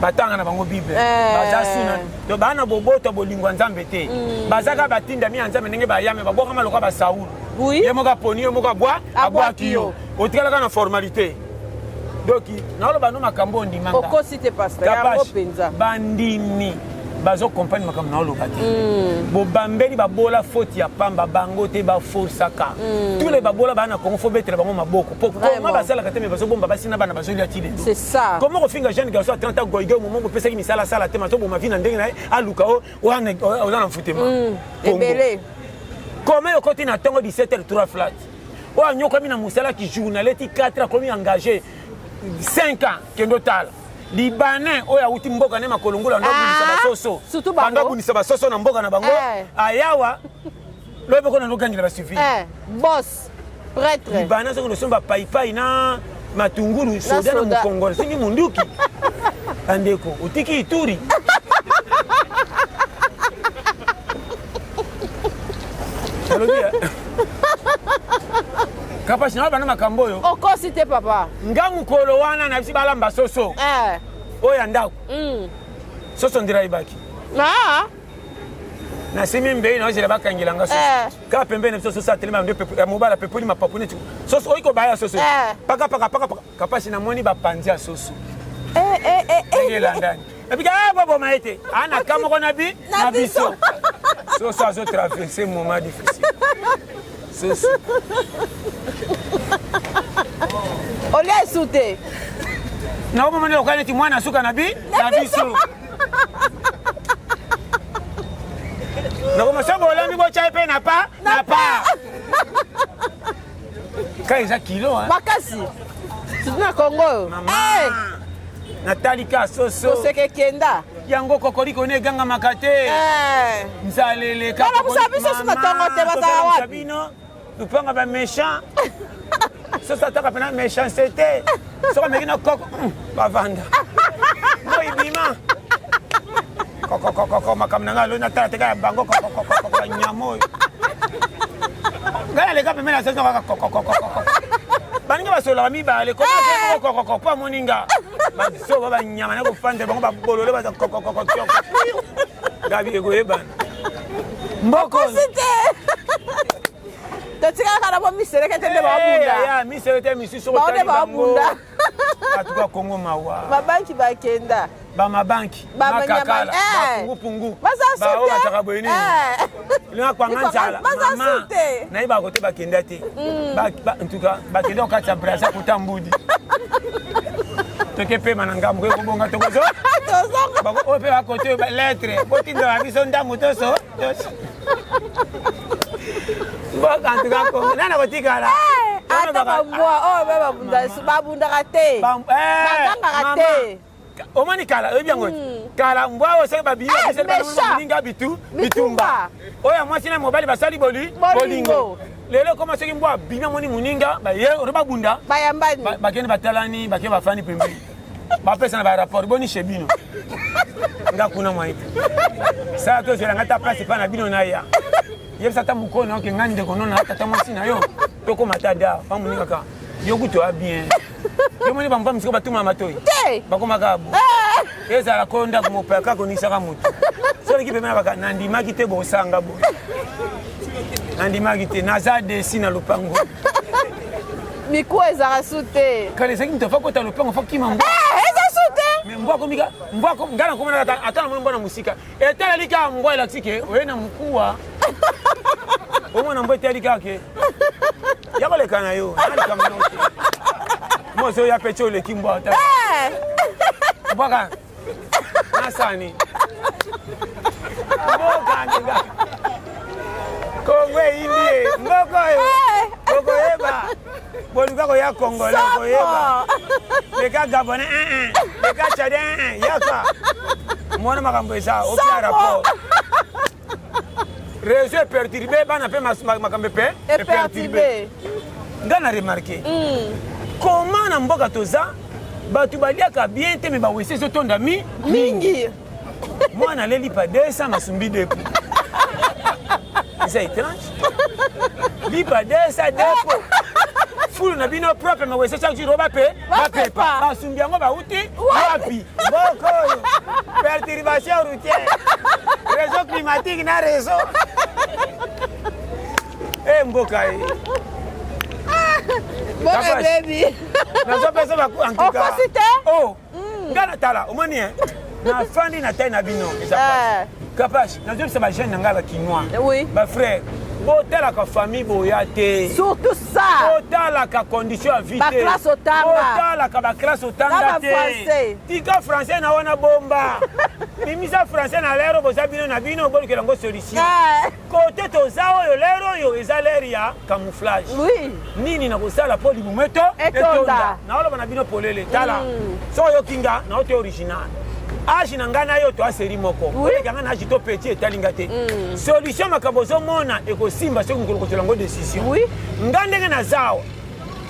Batanga na bango Bible, Eh. baza suna to bana boboto bolingo ya Nzambe te. Baza kaka batindami ya Nzambe ndenge bayame babwakama lokola basaulu. Oui. Ye moko aponi, ye moko abwa Abwaki abwaki yo, otikalaka na formalité. Donc naoloba no makambo ondimanga. Okosi te pasteur, yango Kapash, mpenza. bandimi bazokompagne makambo naoloba te. Bobambeli babola faute ya pamba bango te, baforsaka. Tous les babola baa na Congo, fo betela bango maboko po koma Vraiment. basalaka te, me bazobomba basi na bana bazolia ti lelo. C'est ça. Comment kofinga jeune garçon à 30 ans goigoi, momo bopesaki misala asala te, mazoboma vi na ndenge na ye aluka o wana oza na mfutema Congo. Ebele. Comment okoti na ntongo 17 h 3 flat, oyo anyokwami na mosala ki journal ti 4 akomi engagé 5 ans, kende otala libanais oyo awuti mboka ne makolo ngula ando abundisa Ah, basoso, surtout bango. bando abundisa basoso na mboka na bango. Eh. Ayawa lobi kona ndokangela basuivi. Eh, boss prêtre. Libanais soki nosomba paipai na matungulu, soda na soda. mokongolo soki munduki, bandeko otiki Ituri. Nalobi, eh, Kapasi na bana makambo oyo. Okosi te papa. Nga mokolo wana na bisi balamba soso Eh. oyo ya ndako, soso ndira ayibaki. Ah. Nasimi mbei naozela bakangela nga soso. Eh. Kaka pembeni na biso soso atelema nde ya mobali apepoli mapapu neti soso oyi kobaya soso. Eh. Paka paka paka paka, Kapasi namoni bapanzi ya soso Eh, eh, eh, eh. ndenge elandani epika boboma ye te ana ka moko na bi Na na biso biso. soso azotraverse moment difficile soso. Olia esu te. Naomomoni lokola neti mwana suka na bi na biso nakoma so bolambi botya ye mpe na pa na pa ka eza kilo hein. Makasi. Surtout na Congo oyo. Mama, Eh, natali ka soso. Koseka ekenda. Yango kokoliko ne egangamaka te. Eh. Nzala eleka. Balamusa biso so na ntongo te, bazala wapi? Bino lupanga baméchant, soso ataka mpena méchanceté, soki ameki na koko bavanda moi bima kokokokoko makambo na ngai alo natala teka ya bango kokokokoko banyama oyo ngai naleka pembeni na soso kaka kokokokoko baninga basololaka mibale kokokokoko mpo amoni nga bazoba banyama na kofanda bango babolole baza kokokoko tioko gabi ekoyebana mboko. Okosi te. Totikalaka na bo miseleke te nde babunda. Ya misele te misusu. Bango nde babunda. Atuka Congo mawa. Babanki bakenda. Bamabanki. Makakala. Bapungupungu. Baoyo bazalaka boye nini? Linga kwanga nzala. Mama. Nayebaka kote bakenda te. En tout cas, bakenda kokati ya Brazza kota mbudi. Toke pema na ngambo ekobonga tokozo. Oyo mpe bakote lettre. Botindela biso ndambo toso. Toso. Mboka en tout cas Congo. Nani akotikala? Ata bambwa oyo mpe babundaka te. Bagangaka te. Omoni kala oyebi yango kala mbwa oyo soki babimi bitu bitumba oyo ya mwasi na mobali basali boli bolingo. Lelo ekoma soki mbwa abimi amoni moninga baye oyo babunda bayambani bakende batalani bakende bafandi pembeni bapesa na barapport boni chez bino nga kuna mwai te sala tozwela nga ta place epai na bino naya yebisa ata mokolo na oke nga ndeko no na tata mwasi na yo tokóma ata da pa moninga kaka yo kutu oya bien yo moni bamva misiko batumaka matoi bakomaka bo ezala ko ndako mopaya kaka koningisaka motu soki pembe na baka nandimaki te bosanga boye nandimaki te naza desi na lopango mikuwa ezalaka su te. Kala ezalaki moto afa kota lopango fa kima mbwa. Eza su te. Mais mbwa akomika mbwa ngai nakomonaka ata namoni mbwa na mosika etaleli kaka mbwa elakisi ke oye na mokuwa omona mbwa etali kaka ke ya koleka na yo nalikambo na te moso oya pece oleki mbwa ata mbwa kaka nasani mboka ndinga kongo eyindi ye mboka oyo okoyeba boluka koya congolais okoyeba leka gabonais leka tchadien yaka mwana makambo eza opia rapport réseau eperturbe bana mpe makambo epe eperturbe nga na remarke comment na mboka toza bato baliaka bien te me bawese ezotonda mi mingi. Mwana aleli pa 200 masumbi depo eza étrange lipa 200 depo fulu na bino propre mawese chaque jour bape bapepa basumbi yango bauti wapi mboka oyo perturbation routière réseau climatique na réseau e mboka ye Mboka baby. Nazopesa ba en tout cas. Okosi te? Oh. Nga na tala omoni hein. Nafandi na taille na bino eza pasi. Kapash, nazobisa ba jeune na ngai ba kinois. Oui. Ba frère, botalaka famille boya te. Surtout ça. Botalaka condition ya vie te. Ba classe otanga. Botalaka ba classe otanga te. Tika français na wana bomba. Bimisa français na lero boza bino na bino bolukela yango solution. Kote toza oyo lero oyo eza lere ya camouflage. Oui. Nini nakosala mpo libumu eto etonda. Naoloba na bino polele tala. Soki oyoki nga na ote original. Age na ngai na yo toa seri moko. Oleka nga na age to petit etali nga te. Solution makambo ozomona ekosimba soki mokolo kozwela yango décision. Oui. Nga ndenge naza awa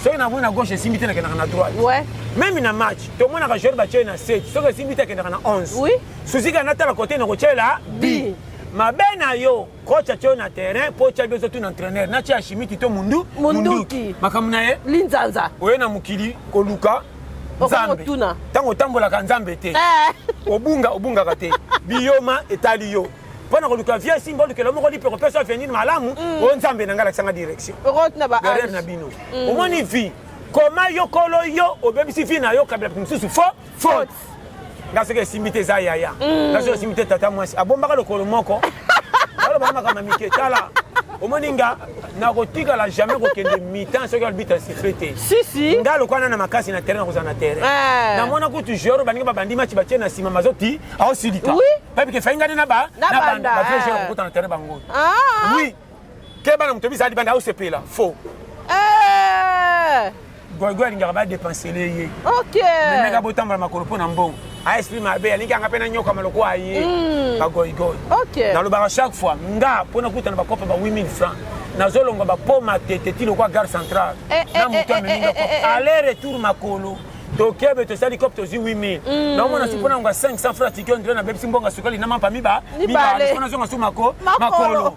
soki namoni na gauche esimbi te nakendaka na droite. Ouais. Meme na match tomonaka joueur batie na 7 soki esimbi te akendaka na 11. Oui. Susi kaka natala kote nakotyela bi. Mabe na yo coach atie yo na terrain po otya biso tuna entraîneur natia shimiti to mundu munduki makambo na ye linzanza oye na mokili koluka nzambe ntango otambolaka nzambe te obunga obungaka te biyoma etali yo mpo na koluka vie simba olukela moko lipe kopesa avenir malamu oyo nzambe na ngai alakisanga direction erreur na bino omoni vie koma yo kolo yo obebisi vie na yo kabila mosusu fo faute nga soki esimbi te eza yaya nga soki esimbi te tata mwasi abombaka lokolo moko alobaka makambo ya mike tala omoni nga nakotikala jamais kokende mitan soki alobita siffle te si nga lokwana na makasi na terrain nakozala na terrain namona kutu joueur baninga babandi match batie na nsima mazoti aosilika bayebi ke fai nga nde na ba na banda ba vrai joueur kokota na terrain bango oui keba na moto ebisa libanda aosepela faux Goigoi alingaka ba depensele ye. Ok. Memeka botambola makolo mpo na mbongo. A esprit mabe alingi anga mpe nanyokama lokola ye. Ba goigoi. Ok. Nalobaka chaque fois nga mpo nakutana bakopa ba 8000 francs. Nazolongwa ba po matete ti lokola gare centrale. Na moto amemi nga kope. Aller retour makolo. Tokebe tosali kope tozwi 8000. Naomona su mpo na ngonga 500 francs tiki ondire nabebisi mbongo ya sukali na mampa miba. Mibale. Mpo nazonga su mako makolo.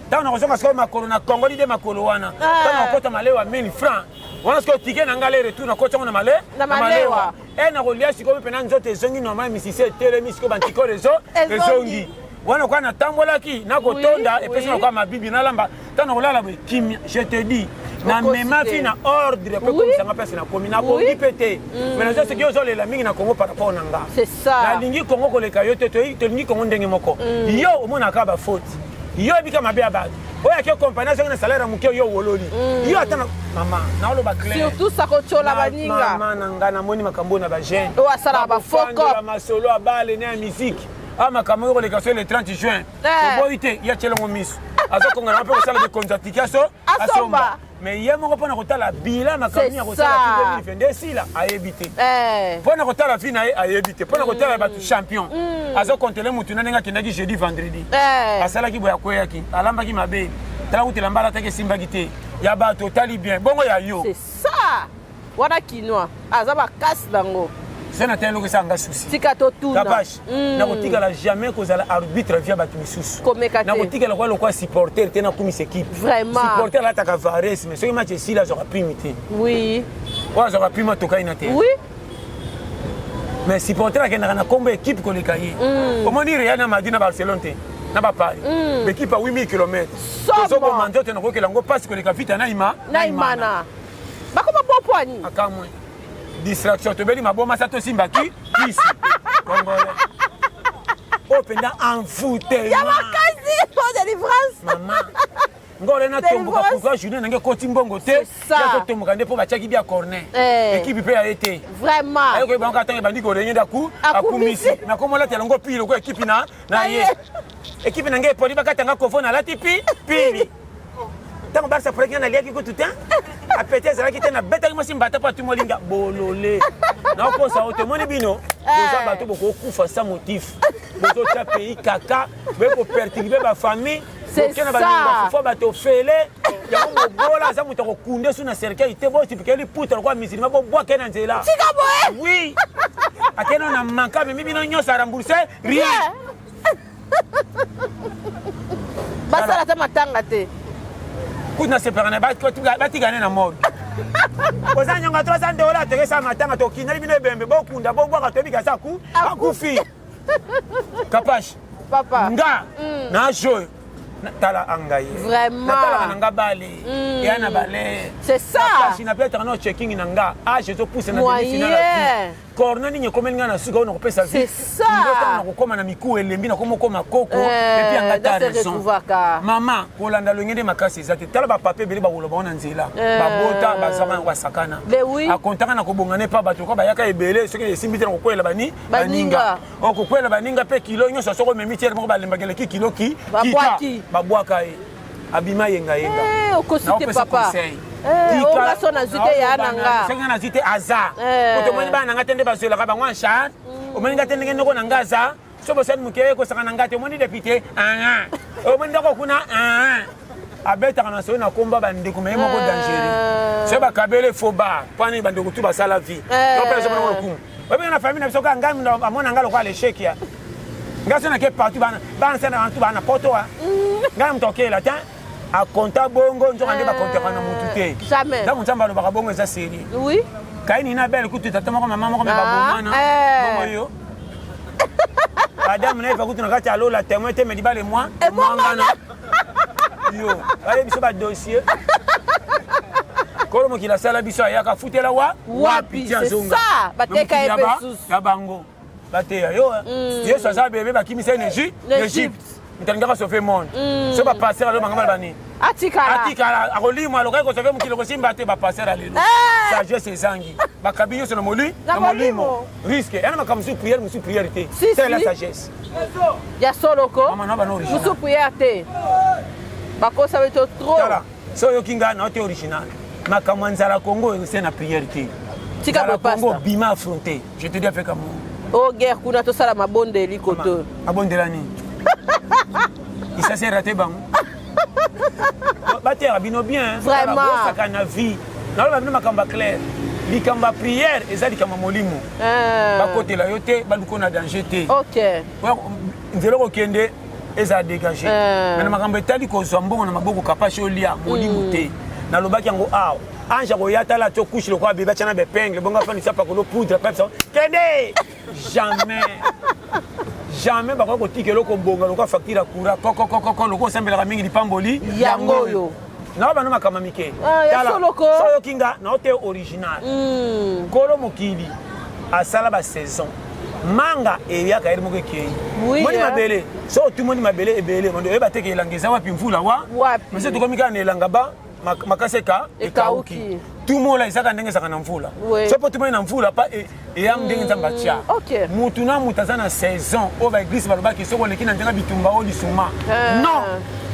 Ntango nakozonga sikoyo makolo na kongoli nde makolo wana. Ntango nakokota malewa 1000 francs. Wana sikoyo tike na ngai aller retour nakoti yango na male na malewa. E nakolia sikoyo mpe na nzoto ezongi normal misisi etelemi sikoyo bantikolo ezo ezongi. Wana lokola natambolaki nakotonda epesi lokola mabibi nalamba ntango nakolala boye kimia je te dis. Namema fi na ordre mpe komisanga place nakomi. Nabongi mpe te. Mais naza soki ozolela mingi na Congo par rapport na nga. Nalingi Congo koleka yo te, tolingi Congo ndenge moko. Yo omonaka ba faute. Yo ebika mabe ya bato. Oyo ake kompani azongi na salaire ya moke yo wololi. Yo ata na mama naoloba clair. Surtout ça kotiola baninga. Mama na nga namoni makambo na ba jeune. Oyo asalaka ba faux cop. Masolo ya bale na ya musique. Ah makambo oyo koleka so le 30 juin. Oboyi te ya tielongo miso. Azokonga na mpe kosala bikonzi atiki aso asomba. Mais ye moko mpona kotala bilan makambo ya kosala 2022 esila ayebi te. Mpona kotala vie na ye ayebi te. Mpona kotala bato champion. Azokontele mutu na ndenge akendaki jeudi vendredi. Asalaki boye akweyaki, alambaki mabe. Tala kutu elamba alataki esimbaki te. Ya bato otali bien. Bongo ya yo. C'est ça. Wana kinois aza makasi nango. Se na tali eloko esala nga souci. Tika totuna. Kapash, nakotikala jamais kozala arbitre via bato misusu. Komeka te. Nakotikala kwa lokwa supporter te nakumisa équipe. Vraiment. Supporter alataka vares mais soki match esili azwaka prime te. Oui. Oyo azwaka prime atokai na te. Oui. Mais supporter akendaka na kombo équipe koleka ye. Omoni Real na Madrid na Barcelone te. Na ba Paris. Équipe à 8000 km. Tozoboma nzoto nakokela yango mpasi koleka vita na ima. Na imana. Bakoma popwani. Akamwe. Distraction tobeli maboma sa tosimba ki kisi. Congolais. Oyo mpenza envoûtement. Ya makasi po délivrance. Mama. Ngole na tomboka pourquoi journée nange ekoti mbongo te. Ya kotomboka nde mpo batiaki bia corner. Équipe mpe ya ye te. Vraiment. Aye koyeba ngo ntango ebandi korenye nde aku akumisi. Nakomola tela ngo pili lokola équipe na na ye. Équipe na ngai epoli bakatanga kovo nalati pi pili. Ntango Barca apolaki nga naliaki kutu te. Apeti ezalaki te nabetaki mwasi mbata mpo atumoli nga bolole. Nakokosa yo te omoni bino boza bato bokokufa sans motif. Bozotya pays kaka boye koperturbe bafamille boke na baninga fufa bato ofele yango mobola aza moto akokunde su na cercueil te botipikeli liputa lokola musulman bobwake na nzela. Tika boye. Oui. Akende na manka amemi bino nyonso arembourse rien. Basala ata matanga te. Kutu na sepelaka na batikane na morgue. Oza nyonga 300 dollars tokesa matanga tokindali bino ebembe bokunda bobwaka toyebi kasi akufi. Kapash. Papa. Nga na joyo tala anga ye. Vraiment. Natalaka na nga bale. Eya na bale. C'est ça. Kapash na peut-être na checking na nga âge ezopousse na demi finale ya vie. Corona nini ekomeli nga na suka oyo nakopesa vie. C'est ça. Ntango nakokoma na mikuwa elembi nakoma okoma koko et puis anga ta raison. Mama kolanda longe nde makasi eza te. Tala ba papa ebele bakoloba ngo na nzela. Babota bazwaka yango basakana. Akontaka na kobonga ne pa bato lokola bayaka ebele soki esimbi te na kokwela bani baninga. Okokwela baninga mpe kilo nyonso soki omemi tiere moko balembaka eleki kilo ki kita babwaka ye. Abima yenga yenga. Okosi te papa. Onga so nazwi te ya na nga. Soki nga nazwi te aza. Po tomoni bana na nga te nde bazwelaka bango en charge. Omoni nga te ndenge noko na nga aza. So bosali moke ekosaka na nga te. Omoni député. Omoni ndako kuna. Abetaka na soki na komba bandeko na ye moko dangereux. Soki bakabele faux bar. Po ani bandeko tu basala vie. Donc pe azomona lokumu. Oyebi na famille na biso kaka ngai amona nga lokola l'échec ya. Ngai so nake partout bana bana sana bantu bana poto wa. Ngai moto okela te. Akonta bongo nzoka nde bakontaka na mutu te. Jamais. Ntango Nzambe alobaka bongo eza sérieux. Oui. Kaini na Abel kutu tata moko mama moko me babomana. Bongo yo. Adam na Eva kutu na kati ya lola témoin te mais libala emwa emwangana. Yo, bayebi biso ba dossier. Kolo mokili asala biso ayaka futela wa wapi c'est ça bateka ye mpe susu ya bango bateya yo Yesu aza bebe bakimisa ye na Egypte moto alingaka sauver monde so bapasteur alo bangamba bani atikala atikala akolimwa alokaki kosauve mokili kosimba te bapasteur alelo sagesse ezangi bakabi nyonso na moli na molimo risque yana makambo mosusu prière mosusu prière te c'est la sagesse ya soloko mama na bana original mosusu prière te bakosa beto trop tala so oyoki ngai na te original makambo ya nzala Congo ese na prière te tika Congo bima affronter je te dis avec amour o guerre kuna tosala mabondeli koto mabondela nini isasi raté bango bateyaka bino bien vraiment bosaka na vie naloba bino makambo ya clair likambo ya prière eza likambo ya molimo bakotela yo te baluka na danger te nzela okokende ezala dégagé mais na makambo etali kozwa mbongo na maboko kapasi olia molimo te nalobaki yango awa ange akoya tala to couche lokola bebe atya na bepingle bongo afandisa pakolo poudre pepsa kende jamais jamais bakoki kotika eloko bonga lokola facture ya courant kokokokoko lokola osambelaka mingi lipamboli yango oyo. Nao bana makambo mike. Ah, ya solo ko. So yoki nga nao te original. Kolo mokili asala ba saison. Manga eyaka ye moko ekei. Oui, Moni hein. mabele. So otumoni mabele ebele, mondo oyeba te ke elanga eza wapi mvula wa. Wapi. Mais so tokomi kaka na elanga ba makasi eka Ekauki. ekauki. Tumola ezaka ndenge ezaka na mvula. Oui. So po tumoni na mvula pa eya ndenge Nzambe atia. Ok. Mutu na mutu aza na saison oyo ba église balobaki soki oleki na nzela bitumba oyo lisuma. Ah. Non.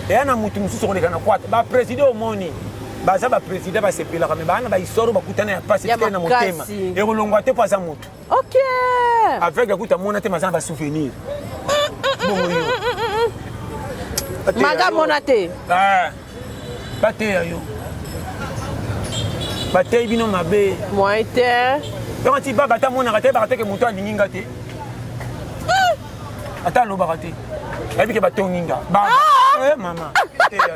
Eya na mutu mosusu okoleka na kwata. Ba président omoni baza ba président basepelaka me baa na bahistoire oyo bakutana ya pasi Ya etikali na motema makasi. ekolongwa te mpo aza mutu Ok. aveugle akuta amona te maza na basouvenir bongo yo Bateya Maga yo. mona te. Ah, bateya yo bateyi bino mabe Moyen te. donc ti baba ata amonaka te ayebaka te ke moto alingi nga te ata alobaka te ayebi ke batongi nga baba Eh, mama bateya yo.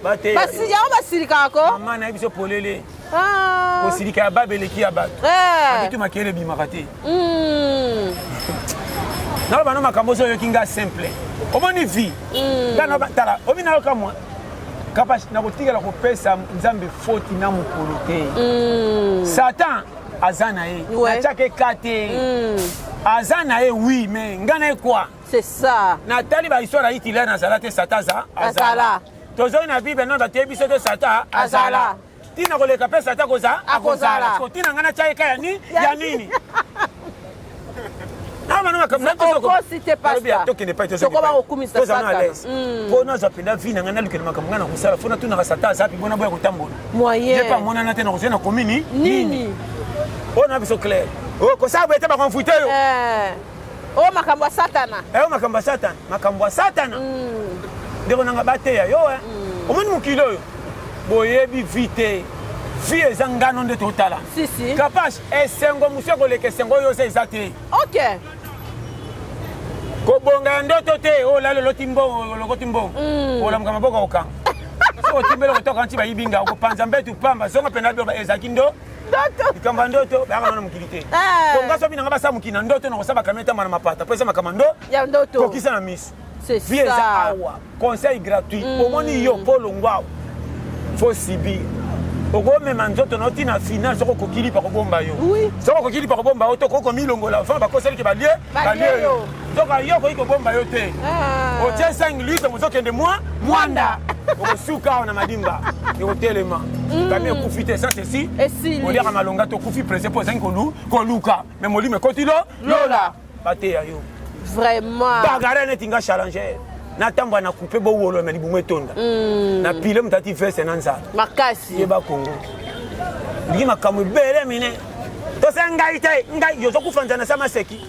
Bateya yo. Basi yango basilikaka ko. mama nayebi biso polele Ah. kosilika ya baba eleki ya bato Eh. abitu makele ebimaka te Naloba no makambo ozo oyoki nga simple omoni vie nga na tala obi nayoka mwa kapa nakotikala kopesa nzambe foti na mokolo te satan aza na ye Ouais. natiaka eka te aza na ye oui mais nga na ye quoi C'est ça. natali bahistoire ya hitler nazala te satan aza Azala. tozoi na bible nano bateyi biso te satan azala Azala. ntina koleka mpe satan koza Akozala. Siko ntina ngai natya eka ya ni Ya ya nini Okosi te, pastor. tokende pai Tokoma kokumisa Satana. mpo nazwa mpenza vi na ngai nalukela makambo ngai na kosala fo natunaka satan aza pi mpona boya kotambola Moyen. ye mpe amonana te nakozwa na komini Nini? oyo na biso clair oyo kosala boye te bakonfute yo Eh. Oyo makambo ya Satana. eyo makambo ya satana makambo ya satana ndeko nanga bateya yo eh. Omoni mokili oyo boyebi vi te vi eza ngano nde totala Si si. kapage esengo mosu ekoleka esengo oyo oza eza te Ok. kobonga ya ndoto te oyo olali oloti mbongo olokoti mbongo olamuka maboko okanga soki otimbeli okotoka nti bayibi nga okopanza mbetu pamba zonga mpena bio ezalaki ndo Ndoto. likambo ya ndoto bayaka nano mokili te Eh. konga soki nanga basala mokili na ndoto nakosala bakamio etamba na mapata mpo eza makambo ya ndo Ya ndoto. kokisa na miso C'est vie eza ça. awa conseil gratuit omoni yo mpo olongwa awa fo subir okomema nzoto na yo ntina final soki okoki lipa kobomba yo Oui. soki okoki lipa kobomba yo te okoki komilongola avant bakosaliki balie Balie balie yo yo. nzoka yo okoki kobomba yo te Ah. otie 5 litre mozokende mwa mwanda okosuka awa na madimba ekotelema kami ekufi te essence esi Esili. oliaka malonga te okufi presse mpo ozangi koluka me molimo ekoti lo Lola. bateya yo Vraiment. bagare neti nga challenger natambola na coupe bowolo me libumu etonda na pile moto ati veste na nzala Makasi. yeba kongo lingi makambo ebele mine tosa ngai te ngai yo ozokufa nzala na sa maseki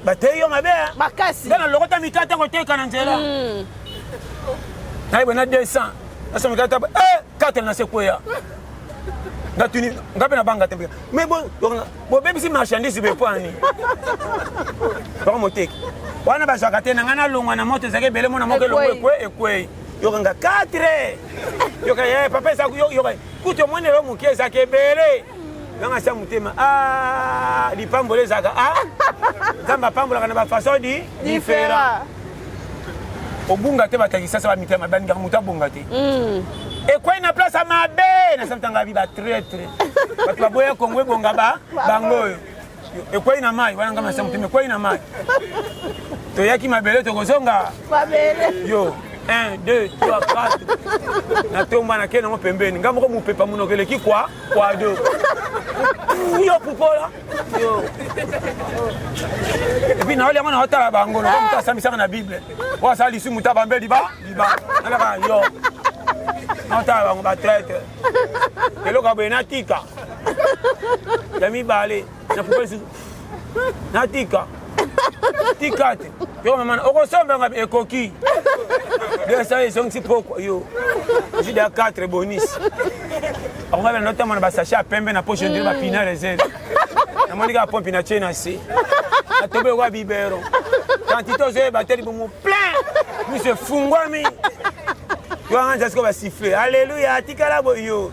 bateyi yo mabe eh. Makasi. Nga na lokota mikate koteka na nzela nayebwe na 200 nasa mikate eh, 4 na se kweya ngatuni nga mpe nabanga te mais bobebisi marchandise boye mpo ani bako moteki wana bazwaka te na ngai nalongwa na moto ezalaki ebele mona moko elongo Ekwei. ekwe ekwei yokanga 4 yoka eh, papa eza yoka kutu omoni lelo moke ezalaka ebele nanga sia motema ah, lipambolo ezalaka ah, nzambe apambolaka na bafaçon di différent obunga te bato ya kisasa bamitema balingaka moto abunga te ekwei na place ya mabe na samtanga abi batraitre bato baboya kongo ebonga ba bango oyo ekwei na mai wana ngama sa motema ekwei na mai toyaki mabele tokozonga Mabele. yo 1 2 3 4 natomba nake nango pembeni nga moko mopepa monoko eleki kwa kwa do yo pupola yo epuis naoli yango naotala bango loko moto asambisaka na bible oyo asala lisumu ta bambe liba liba nalaka yo naotala bango batraite eloko ya boye natika ya mibale na pupa lisusu natika tika te yo mama okosomba nga ekoki 200 ezongisi pokwa yo ozwi da 4 bonus akonga bena notamba na basachet ya pembe na poche ndire bapina reserve namoni kaka pompe na tie na se natobi lokola bibero quantité ozoyeba te libumu plein miso efungwami yo anga nza sikoyo basifle alleluya atikala boye yo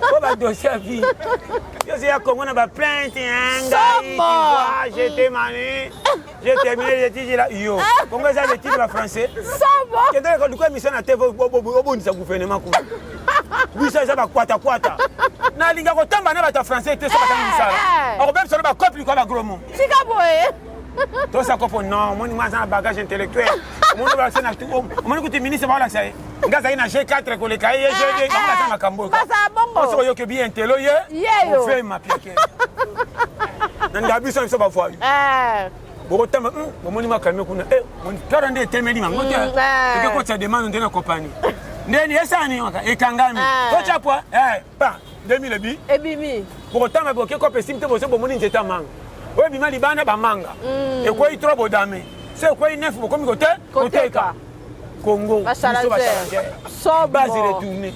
po badossier ya vie yo ozoya kongo na baplainte ngai Somo. jete mani. J'ai terminé les études là. Yo. Congo eza l'étude ba français. Somo. Kende luka émission na TV obundisa gouvernement kuna. Biso eza ba kwata kwata. Nalinga kotamba na bato ya français te soki batangi misala. Akobebisa na ba cope likwa ba gros mots. Tika boye. Tosa kopo non, omoni mwa aza na bagage intellectuel. Omoni balakisa na omoni kutu ministre baolakisa ye. Nga azali na G4 koleka ye G2, bango baza makambo oyo. Bazala bongo. Soki oyoki bien intello ye. Yeyo. Ofema pieke. Na nga biso biso ba voyou. Eh. Bokotamba bomoni makambo kuna. Eh, tala nde etemeli mango te. Eh. Toke kotisa demande nde na compagnie. Ndeni esani waka ekangami. Eh. Totya pwa eh pa 2000 ebi. Ebimi. Bokotamba boke kope esimbi te boso bomoni nzete ya manga. Oyo ebima libanda bamanga. Ekwei trop bodame. So ekwei neuf bokomi kote koteka. Congo Ba biso ba challenger. challenger. Somo. Base retourner.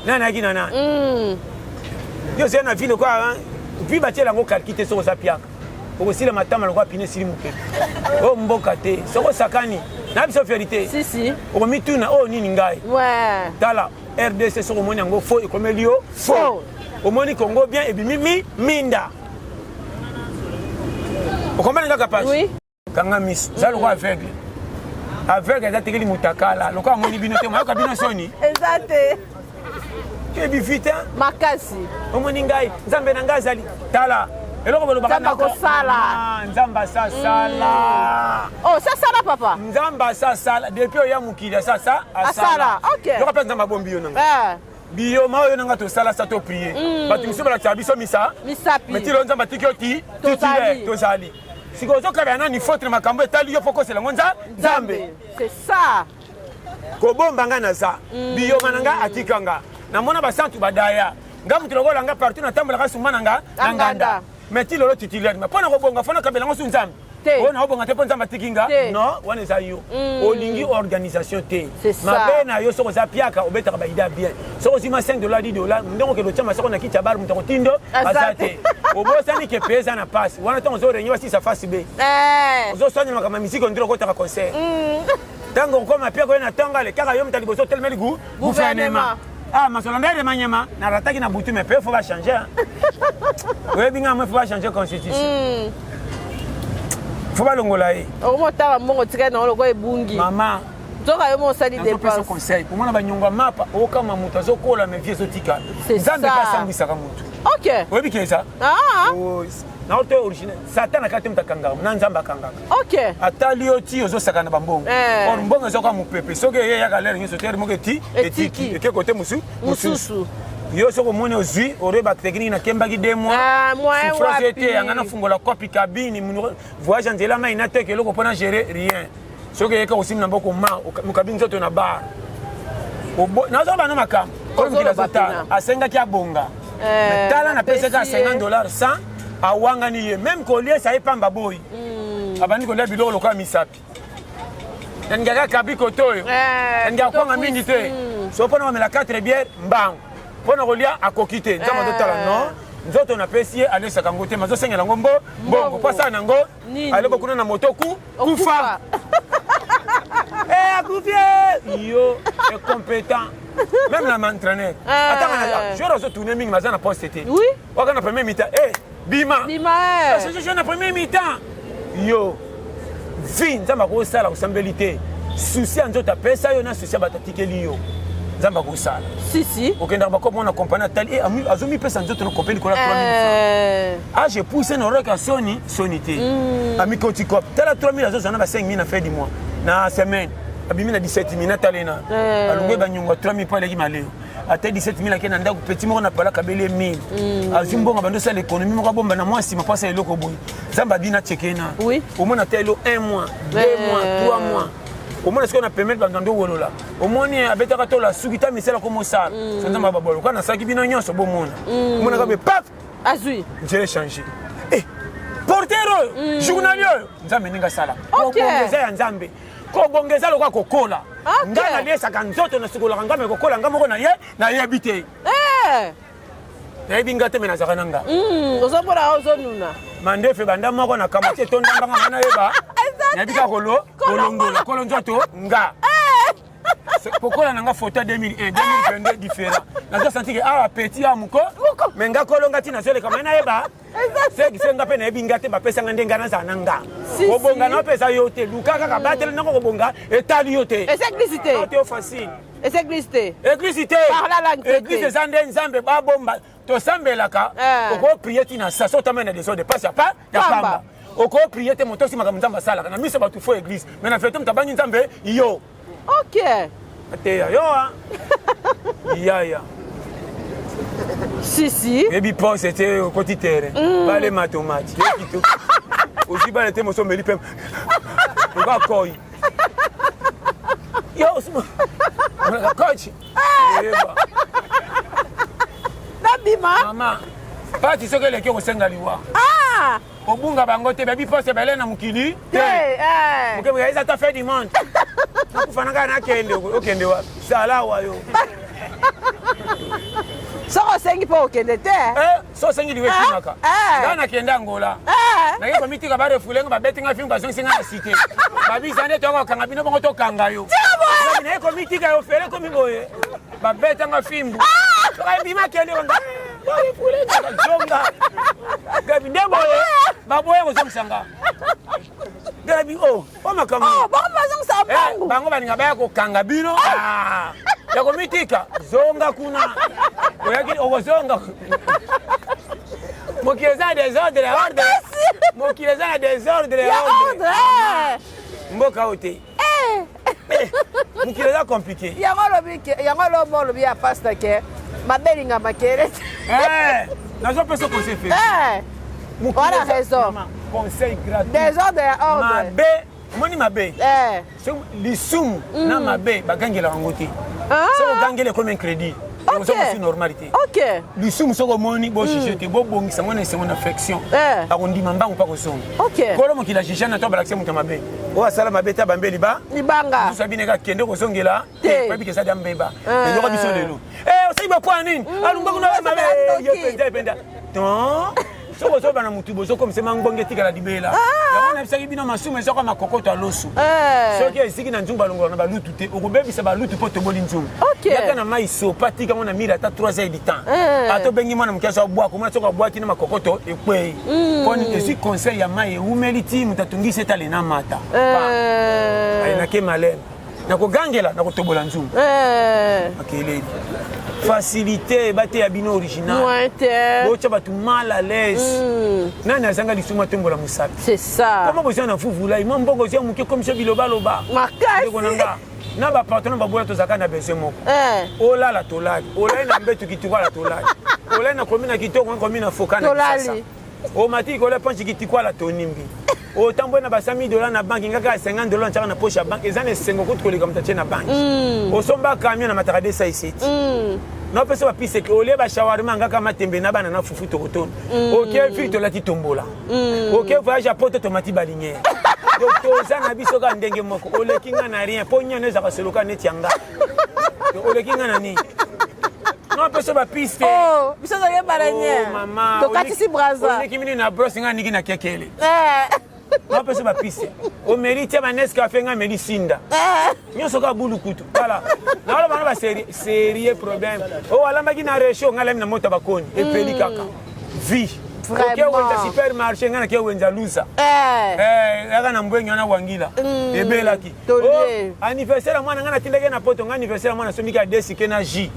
Nani ayaki na nani? Yo oza na ville lokola vie batiela yango kalki te soki oza piaka. Okosila matama lokola pine esili mopepe. Oyo mboka te. Soki osakani na biso verité. Si si. Okomituna oyo nini ngai. Ouais. Tala RDC soki omoni yango faux ekomeli yo faux. Faux. Omoni Congo bien ebimi mi minda. Okomani kaka page. Oui. Kanga miso. Za lokola aveugle. Aveugle aza tekeli mutakala lokola amoni bino te mayoka bino soni. Eza te. Toyebi vite. Makasi. Omoni ngai nzambe na ngai azali. Tala eloko bolobaka Nzambe akosala. Ah, Nzambe asasala. Oh, sasala papa. Nzambe asasala depuis oya mokili asasa Asala, ok. Yoka mpe Nzambe abombi yo na ngai. Eh. Biyoma oyo na ngai tosala sa to prier. Bato misusu balakisaka biso misa. Misapi. Mais ti lelo Nzambe atiki yo ti Tozali. titulaire tozali. Sikoyo ozokabela nani faute na makambo etali yo fo kosela yango Nzambe. C'est ça. Kobomba nga naza. Biyoma na nga atika nga. Namona basantu badaya. Nga moto lokola nga partout natambolaka suma na nga na nganda. Mais ti lelo titulaire. Mais mpo na kobonga fo nakabela yango su Nzambe. Te. Oyo naobonga te mpo Nzambe atiki nga. Te. Non, wana eza yo. Olingi organisation te. C'est ça. Mabe na yo soki oza piaka obetaka ba idée bien. Soki ozwi ma 5 dollars 10 dollars ndenge okende otya masoko na kiti ya bar moto akotindo Aza aza te. te. Obosani ke pe eza na pasi. Wana ntango ozo réunion basisa face B. Eh. Ozoswanela makambo ya misiki ondire okotaka concert. Ntango okoma piaka oye na ntongo ale kaka yo moto ya liboso otelemeli gouvernement. Ah, masolo ndere manyama narataki na butu mais pe faut ba changer. Oyebi nga moi faut ba changer constitution. Faut balongola ye. Okomotala mbongo tika na lokola ebungi. Mama. Nzoka yo mosali Nazopesa dépense. conseil komona banyongo ya mapa okama moto azokola mais vie ezotikala. C'est Nzambe ça. mpe asambwisaka moto. Ok. Oyebi ke eza? Ah. Oh, na oto original. Satan akati moto akangaka na Nzambe akangaka. Ok. Atali yo ti ozosaka na bambongo. Eh. Or mbongo ezoka mopepe soki eye eyaka lere nyonso te moko eti Etiki. etiki eke kote mosusu Mosusu. Yo soki omoni ozwi oyeba technique nakembaki 2 mois. Ah, moyen Souffrance wapi. ete yanga nafungola kopi cabine voyage ya nzela mai nateka eloko mpo na gérer rien. Soki eyeka kosimba na mboko ma mokabi nzoto na bar. Nazoba na makambo. Oyo mokili Ozoloba azotala pena. asengaki abonga. Eh, Mais tala napesaki napesi ye. 50 dollars 100 awangani ye même koliesa ye pamba boyi. Abandi kolia biloko lokola misapi. Nalingaka kabi kote oyo. Eh, Nalingaka koto kwanga mingi te. So mpona komela 4 bière mbangu. Mpona kolia akoki te. Nzambe azotala non. Nzoto napesi ye alesaka yango te, mais azosengela yango mbongo. Po asala nango Nini? aloko kuna na moto ku Okufa. kufa. Eh, akufi eh! Yo incompétent. Même la entraîneur. Eh. Attends, joueur azo tourner mingi maza na poste te. Oui. Waka na premier mi-temps. Eh, bima. Bima eh. Parce que je joue na premier mi-temps. Yo. Vie nzambe akosala osambeli te. Souci ya nzoto apesa yo na souci ya bato atikeli yo. Nzambe akosala. Si si. Okendaka bakopo mona kompani atali eh, azomipesa nzoto na kompani likolo ya 3000 francs. Eh. Age poussé na roka soni soni te. Amikoti cop. Tala 3000 azozwa na ba 5000 na fin du mois. Na semaine. Abimi na 17000 na talena. Eh. Alongwe banyongo 3000 po aleki maleo. Ata 17000 ake na ndako petit moko na pala kabeli ye 1000. Azwi mbongo bando sala économie moko abomba na mwa nsima po asala eloko boye. Nzambe abina cheke na. Oui. Omona ata elo 1 mois, 2 Eh. mois, 3 mois. Omona sikoyo na permettre bato ndo wolola. Omoni abetaka tola suki ta misala ko mosala. So Nzambe ababolo. Kwa nasalaki bino nyonso bomona. Omona kabe paf Azwi. nzela echange. Eh, porteur oyo, journalier oyo, Nzambe ndenge asala. Ok. Kobonga ya Nzambe. Kobonga eza lokola kokola. Ok. Nga naliesaka nzoto nasukolaka nga me kokola nga moko na ye nayebi te. Eh. Nayebi nga te me nazalaka na nga. Ozomona ozonuna. Mandefe banda moko na kamati etondambanga nga nayeba. Nayebi kaka kolongola kolo nzoto nga. Kokola na nga photo ya 2001, 2022 différent. Nazo sentir que awa petit awa moko. Mais nga kolo nga ti nazoleka mais nayeba. Seki se nga mpe nayebi nga te bapesa nga nde nga nazala na nga. Kobonga na mpe eza yo te. Luka kaka batela nako kobonga etali yo te. Eza église te. Te yo facile. Eza église te. Église te. Par la langue te. Église eza nde Nzambe babomba tosambelaka Eh. oko prier ti na sa so otambeli na desordre pasi ya pa ya Pamba. pamba oko prier te moto osi makambo nzambe asalaka na miso bato fo église mais na vérité moto abangi nzambe yo Ok. ateya yo a yaya Si si. oyebi pose te okoti terrain bale matomati kitoko ozwi bale te moso omeli pembe oka koi yo omonaka coach oyeba Nabima. mama pati soki eleki okosenga liwa Ah. obunga bango te babi pose ebele na mokili Te. Eh. moke eza ata fin du monde nakufa na ngai nakende okende wapi sala awa yo Soki osengi mpo okende te. Eh, so osengi liwa ekimaka Eh. ngai nakende angola Eh. naye komitika barefule nga babeti nga fimbu bazongisi nga na cité babisa nde toyaka kokanga bino bongo tokanga yo naye komitika yo fele komi boye babeta nga fimbu bima kende banga barefule zonga gabi nde boye baboya kozongisa nga gabi o o makambo Oh, bango bazongisa Eh, mbangu. bango balinga baya kokanga bino Ah, ya komitika zonga kuna oyaki okozonga mokili eza na desordre ya ordre mokili eza na desordre Ya ya ordre ordre. Eh. mboka oyo te Eh, mokili eza compliqué Yango olobi ke yango olobi olobi ya pasteur ke mabelinga makele te. Eh, nazopesa conseil fe Eh. Mokili Wana eza- raison. Mama, conseil gratuit Desordre ya ordre. mabe omoni mabe Eh. Soki lisumu na mabe bagangelaka yango te Ah. soki ogangeli ekomi un crédit Ok. ozokosi normal te Ok. lisumu soki omoni bojuge te bobongisa ngo na esengo na affection Eh. akondima mbangu mpa kozonga Ok. kolo mokili ajuge na to abalakise moto ya mabe oyo asala mabe te abambe liba Libanga. mosusu abineka kende kozongela Te. te oyebi keza dia mbeba Eh. eyoka biso lelo Eh, osali bapoa nini alunga kuna oyo mabe ezala ye ndoki. mpenza ependa ton soki ozoba na motu bozokomisa mangbonge etikala libela yango nayebisaki bino masumu ezaka makokoto ya loso Eh. soki eziki na nzungu balongola na balutu te okobebisa balutu mpo toboli nzungu Ok. yaka na mai sopa tika ngo na mire ata 3 heures du temps Eh. ata obengi mwana moke azo abwaka omona soki abwaki na makokoto ekwei mpo ezwi conseil ya mai ewumeli ti moto atungisi etale na mata Eh. ayenake maleme nakogangela nakotobola nzungu Eh. makeleli facilité bateya bino original Moins te. botya bato mal à l'aise nani azanga lisumu atombola mosapi C'est ça. koma bozwa na fuvulai mwa mbongo ozwa moke komisa bilobaloba Makasi. ndeko na nga na bapartenaire baboya tozalaka na besoin moko Eh. olala tolali olali na mbetu kitoko ala tolali olali na komi na kitoko komi na foka na Tolali. kisasa omati likolo ya panche kitoko ala tonimbi otamboli na ba 100 000 dollars na banki nga kaka 50 dollars ntiaka na poche ya banke eza na esengo kutu koleka moto atie na banki osomba camion na mataka 207 napesa bapise ke olie bashawarma ngaka matembe na bana na fufu tokotona oke ville tolati tombola oke voyage ya poto tomati baliniere donc toza na biso kaka ndenge moko oleki nga na rien mpo nyano ezalaka soloka neti ya nga Donc, oleki nga na nini napesa bapiste Oh, biso toyebana nye. Tokatisi braza. oleki mini na brosse nga niki na kekele Eh. napesa bapiste omeli tia banescafe nga ameli sinda Eh. nyonso kaka bulukutu tala naoloba na baserie problème oyo alambaki na rechaud ngai alami na moto ya bakoni epeli kaka vie Vraiment. oke wenza supermarché ngai nake wenza lusa Eh. Eh, yaka na mbwengi wana wangila ebelaki Tolie. Oh, anniversaire ya mwana ngai natindaki ye na poto ngai anniversaire ya mwana asombiki ya desike na j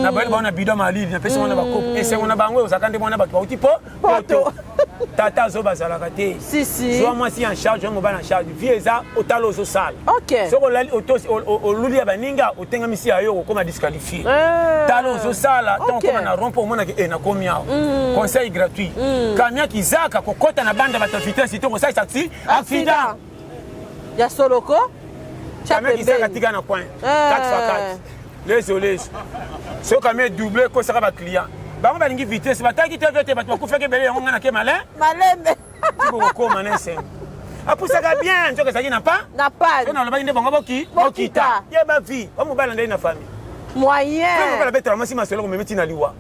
na bayeli bango na bidon malili napesi mwana bakopo esengo na bango ozalaka nde mwana bato bauti po Poto. tata azo bazalaka te Si si. zwa mwasi en charge zwa mobali en charge vie eza otala ozosala Ok. soki olali oluli ya baninga otengamisi ya yo okokoma disqualifie Eh. tala ozosala ntango Ok. okoma na rond mpo omonaki e nakomi awa conseil gratuit camion kizaka kokɔta na banda bato ya vitesse te kosalisa ti accident Ya soloko. Tya camion kizaka pembeni. tika na coin Eh. 4x4 leso leso soki camion double ekosaka baclient bango balingi vitesse batalaki te te bato bakufaki ebele yango ngai nake malin Malembe. ti bokokoma na esengo apusaka bien nzoka ezalaki na pa Na so panne. nalobaki nde bango boki Bokita. bokita yeba vie wa mobali andai na famille mpe mobali Moyen. abetela mwasi masolo komemi ntina liwa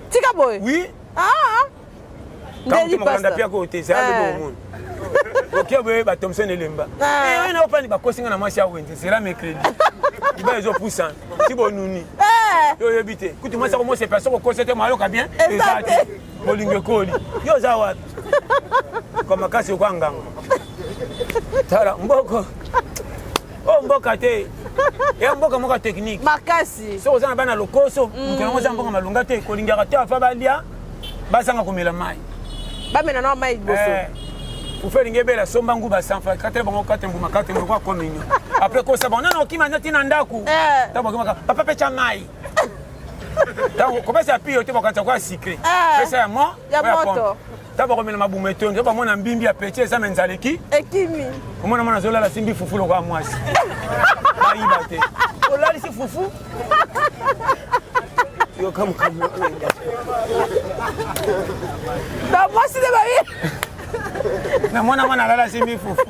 Tika boye. oui Ah. Ndeli kolanda pasteur. piaka oyo te ezala Eh. bebe omoni oke boye batomson elemba Ah. oyo na opani bakosi nga na mwasi ya wenze zela mercredi Libala ezopusana ti bonuni. Eh. Yo oyebi te. Kutu mwasi akomosepa soki okosi te mayoka bien eza te. Bolingo ekoli. Yo oza wapi? Kwa makasi okwa nganga. Tala mboko. Oyo mboka te. Ya mboka moko ya technique. Makasi. Soki oza na bana lokoso, moto yango oza mboka malonga te, kolingaka te afa balia bazanga komela mai. Bamela na mai liboso. Eh, fufu elingi ebela somba nguba sanfa katela bango kate mbuma kate mbuma kwa communion. Après kosa bango nana okima nati na ndako. Eh. Ntango bakimaka papa pecha mai. Ntango kopesa pio te bakanisa kwa sucré. Eh. Pesa ya mo Ya moto. Ntango bakomela mabumu etondi, ntango bamona mbimbi ya peti eza me nzala eki. Ekimi. Omona mwana azolala asimbi fufu lokola mwasi. Bayiba te. Olalisi fufu. Yoka mokambo. Ba mwasi nde bayi. Na mwana mwana alala asimbi fufu.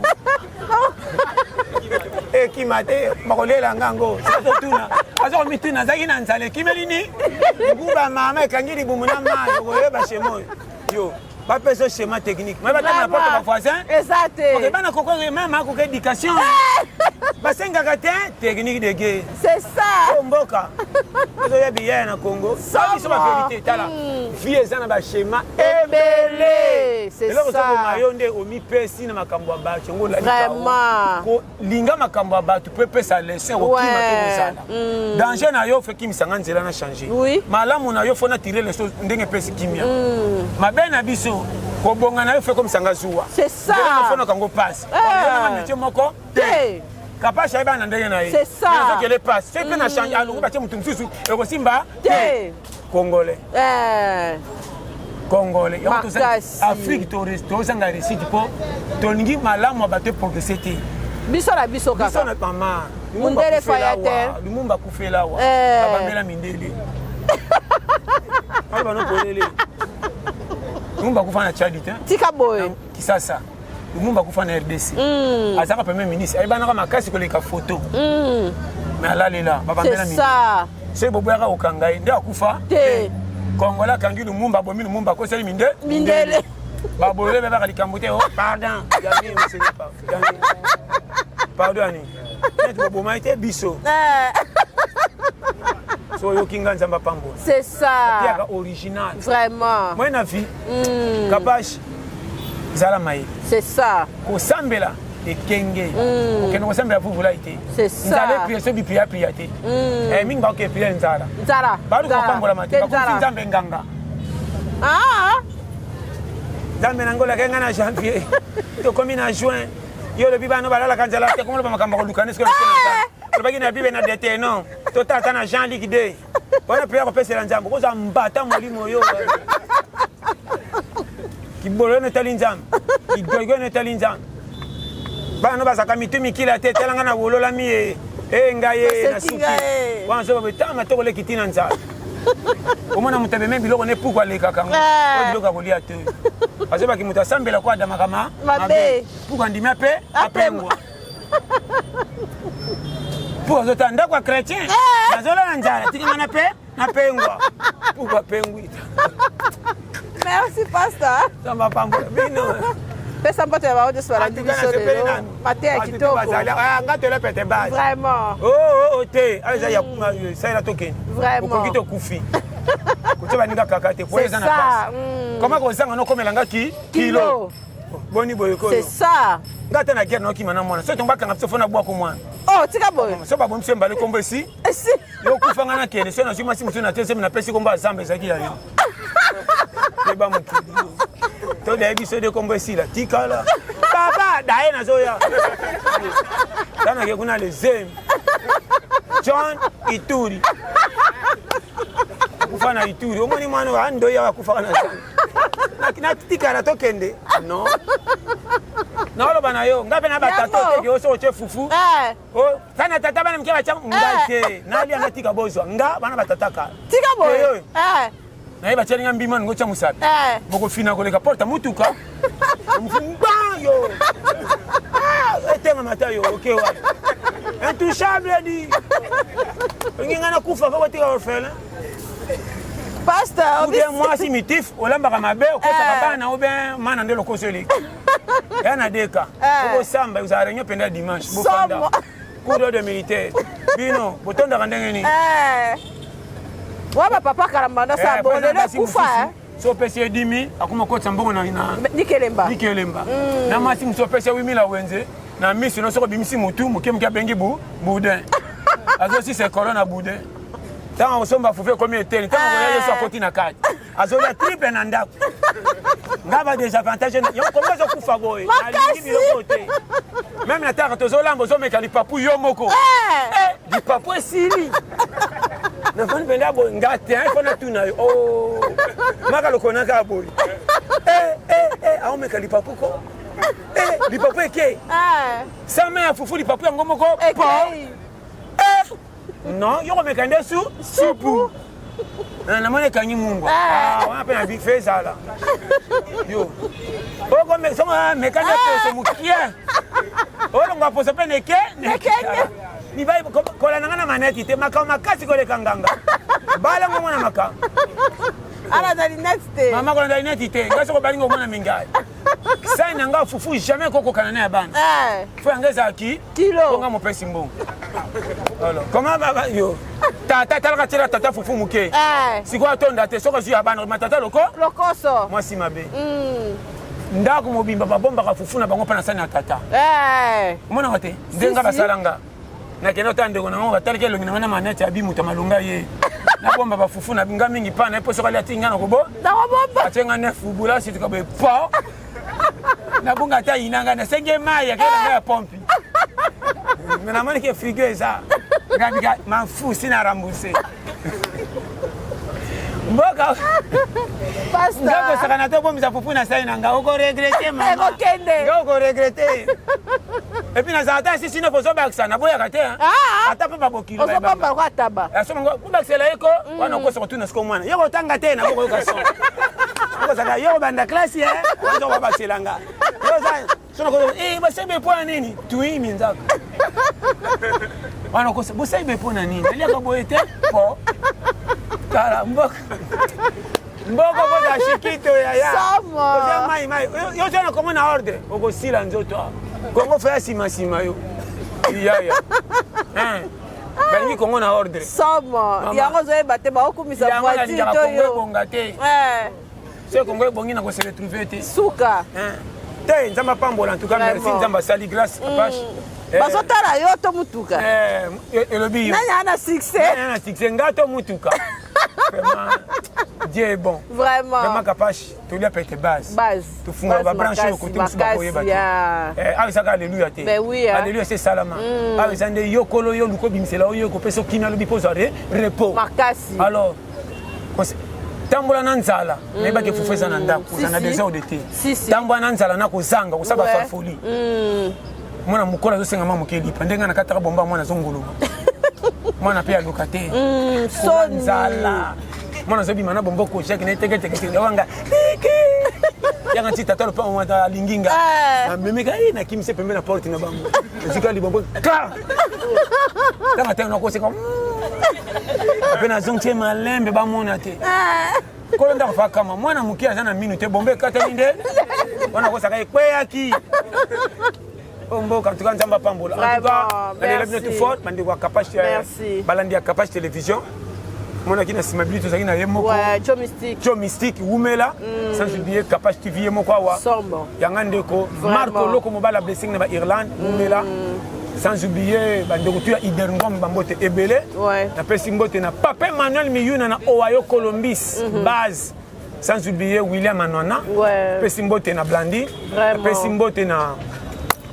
Ekima te bakolela nga yango. Azotuna. Azokomituna azalaki na nzala ekimeli ni? Nguba mama ekangi libumu na mayi okoyeba shema oyo. Yo bapesa schéma technique mais batanga na porte ba voisin eza te ok bana koko mama akoka éducation basengaka te technique de guerre c'est ça o mboka ozoya biyaya na Congo biso ba vérité tala vie eza na ba schéma ebele c'est eloko ça ozoboma yo nde omipesi na makambo ya bato yango olali Vraiment. kolinga makambo ya bato mpo epesa leçon okima mpe kozala danger na yo faut ekimisanga nzela na change Oui. malamu na yo faut na tire leçon ndenge epesi kimia mabe na biso kobonga na yo faut ekomisanga zuwa C'est ça. faut nakango pasi Eh. métier moko Te. Kapasi ayeba na ndenge na ye C'est ça. azokele pasi soki mpe na change alongo batie motu mosusu ekosimba Te. Congolais. Eh. Congolais yango toza Makasi. Afrique tozanga réussite mpo tolingi malamu ya bato eprogresse te. Biso na biso Biso kaka. na mama. Mundele faya te. Lumumba akufela awa. Eh. Babambela mindele oyo banokolele. Lumumba akufa na Tchad te. Tika boye. Kisasa. Lumumba akufa na RDC. Azalaka premier ministre, ayebanaka makasi koleka photo, mais alalela babambela C'est mindele. ça. Soki boboyaka kokanga ye nde akufa Te. Congolais akangi Lumumba, abomi Lumumba, akoseli minde Mindele. Babolole bebaka likambo te. Oh, pardon yangi, monsieur, pardon, pardon ani neti boboma ye te biso. Eh. So oyoki nga, Nzambe apambola. C'est ça. Tiaka original. Vraiment. Moi na vie Kapache, zala mayele. C'est ça. Kosambela ekenge, kokende kosambela vuvulai te. C'est ça. Nzala epria so bipriapria te. Eh, mingi bakoke epria nzala. Nzala. Baluka Nzala. kopambolama te. Te Bakomisi nzala. Nzambe nganga. Ah. Nzambe na ngolaka nga na janvier, tokomi na juin, yo olobi bana balalaka nzala te. Komoloba makambo ya koluka nde olobaki na Bible na Deutéronome, totata na Jean Luc 2 wana prière kopesela Nzambe kozwa mbata molimo yo kibolo eno etali Nzambe, kigoigo eno etali Nzambe. Bana no bazalaka mitu mikila te. Talanga na wololami ye e ngai ye na Naseki suki ngai ye. wana so babetama tokoleki ntina nzala. Omona moto ameme biloko ne puku alekaka ngo. Eh. Oyo biloko ya kolia te, azobaki moto asambela ko adamaka ma Mabe. Puku andimi ape apengwa puku azotala ndako ya chrétien, nazolala nzala, tikanga na pe napengwa. Puku apengwi. Merci, pasteur. Nzambe apambola bino. Pesa mbote ya bango nyonso balandi biso lelo. Mateya kitoko. Nga tele pete base. Vraiment. Oh, te awa eza ya salela tokende. Vraiment. Okoki tokufi kotia baninga kaka te po C'est eza na ça. pasi. Koma kozanga nokomelanga ki kilo. Kilo. Boni boye C'est koyo. ça. Nga ata na guerre naokima na mwana, soki tongo bakanga biso fo na bwako mwana. Oh, tika boye. So babomi biso mbale kombo esi. Esi. Yo kufa nga nakende, so nazwi mwasi mosusu na te, semi napesi kombo ya Zamba ezalaki ya yo. Yeba mokili to daye biso de kombo esila tikala papa daye nazoya tanake kuna lezemi John Ituri akufa na Ituri. Omoni mwana oyo andoi awa akufaka na Zamba, natikala tokende non naoloba na yo nga mpe na batata Yango. oteke oso otie fufu. Eh. Oh, sana tata bana mike batya ngai te, nalia natika bozwa nga bana batataka. Tika boye. Eh, oyo. Eh. Naye batiali nga mbima ningo tia mosapi. Eh. Bokofina koleka porte mutuka mba yo. Ah, etengama ta yo oke wapi intouchable di olingi ngai nakufa fo kotika orphelin. Pasteur. Ou bien mwasi mitif olambaka mabe okosaka Eh. bana, ou bien mana nde lokoso eleki ya na deka. Eh. Okosamba ozala réunion mpenza dimanche bofanda. Somo. Cours d'ordre militaire. Bino, botondaka ndenge nini? Eh. Wa ba papa kalamba na sa Eh, bon lelo basi kufa mosusu, eh. so opesi ye 10 000 akoma okotisa mbongo na na Likelemba. likelemba na mwasi mosusu opesi ye 8 000 awenze na miso no soki obimisi motu moke moke abengi bu boudin azosisa ekolo na boudin ntango akosomba fufu ekomi eteni ntango akoya yesu akoti na kati azolia triple na ndako nga ba desavantage yo kongo ezokufa boye nalingi biloko te meme na taka tozolamba ozomeka lipapu yo moko eh. Eh, lipapu esili nafandi mpenza boye nga te fo natuna yo oh. maka lokona kaka boye eh, aomeka lipapu ko lipapu eke sama ya fufu lipapu yango moko po non yo komeka nde su supu namoni ekangi mungwa ah. Ah, wana mpe na bife ezala yo okomesongo ah, meka nde poso mokie olongwa poso mpe neke mibali kolanda nga na maneti te makambo makasi koleka nganga bala ngo mwana makambo alanda lineti te mama kolanda lineti te ngai soko balingi omona mingai sani na nga fufu jamais kokokana na ya bana eh. fo yanga ezalaki kilo nga mopesi mbongo alors comment baba yo tata talaka tiela tata fufu moke eh. sikoyo atonda te soki azwi ya bana ma tata loko lokoso mwasi mabe mm. ndako mobimba babombaka fufu na bango mpe na sani ya tata eh. omonaka te nde nga basala nga nakende ota ndeko na ngo batalaki elongi na nga na manete abi moto malonga ye nabomba bafufu na nga mingi mpa na ye mpo soki alia ti nga nakobo atie nga nef bula situka boye po nabunga ata yina nga nasengi ye mai akela nga ya pompi me namoni ke frigo eza ngabika mafusi na rembourse mboka nga kosakana te obombisa fufu na sai na nga okoregrete mamakende nga okoregrete epuis nazala ata sisi nofo ozobakisa naboyaka te ah! ata mpe babokilo obakisela ye ko mm. wana okosa kotuna siko mwana yo kotanga te nakokoyoka son okozaka yo kobanda klasi wana obakisela nga Eh, basali mpo na nini tui minzaka wana okosa bosali mpo na nini aliaka boye te po tala mboka mboka koza shikito yaya oza mai mai yo oza na kongo na ordre okosila nzoto kongo faya nsima nsima yo yaya balingi kongo na ordre somo yango ozoyeba te baokumisa voiture to yo ebonga te eh. soki kongo ebongi na kose retrouver te suka te nzambe apambola en tout cas merci nzambe asali grâce mm. apache eh. bazotala yo to mutuka eh, elobi yo nani ana succès nani ana succès nga to mutuka vraiment Dieu est bon vraiment vraiment kapache tolia pete base base tofungola babranche oyo kote mosusu bakoyeba te eh, awa ezaka aleluya te aleluya se esalama mm. awa eza nde yo kolo yo luka obimisela oyo ekopesa okimia lobi mpo ozwa repos makasi alors tambola na nzala mm. nayebaki fufu eza na ndako oza na desordre te tambola na nzala na kozanga kosala bafarfoli mm. mwana mokolo azosenga mwa moke lipa ndenge nakataka bomba mwana azonguluma mwana mpe aluka te mm, nzala mwana azobima na bombo kojaki na eteketekewanga yanga nti tata lopango wana alingi nga eh. namemeka ye nakimisi pembe na porte na bango ezika libombo ka ntango atanga nakoseka ape nazongi tie malembe bamona te eh. kolo ndako fa kama mwana moke aza na minu te bombe ekatani nde wana kosaka ekweyaki oyo mboka en tout cas nzambe apambola en tout cas nalela bino tout fort bandeko ya kapache eh, balandi ya kapache télévision monaki na nsima bili tozalaki na ye moko jo mystique wumela mm. sans oublier kapache tv ye moko awa yanga ndeko marco loko mobala blessing na ba irlande wumela mm. sans oublier bandeko tu ya iderngom bambote ebele napesi mbote na papa emmanuel miyuna na ohio columbus mm -hmm. base sans oublier william anwana napesi mbote na blandi napesi mbote na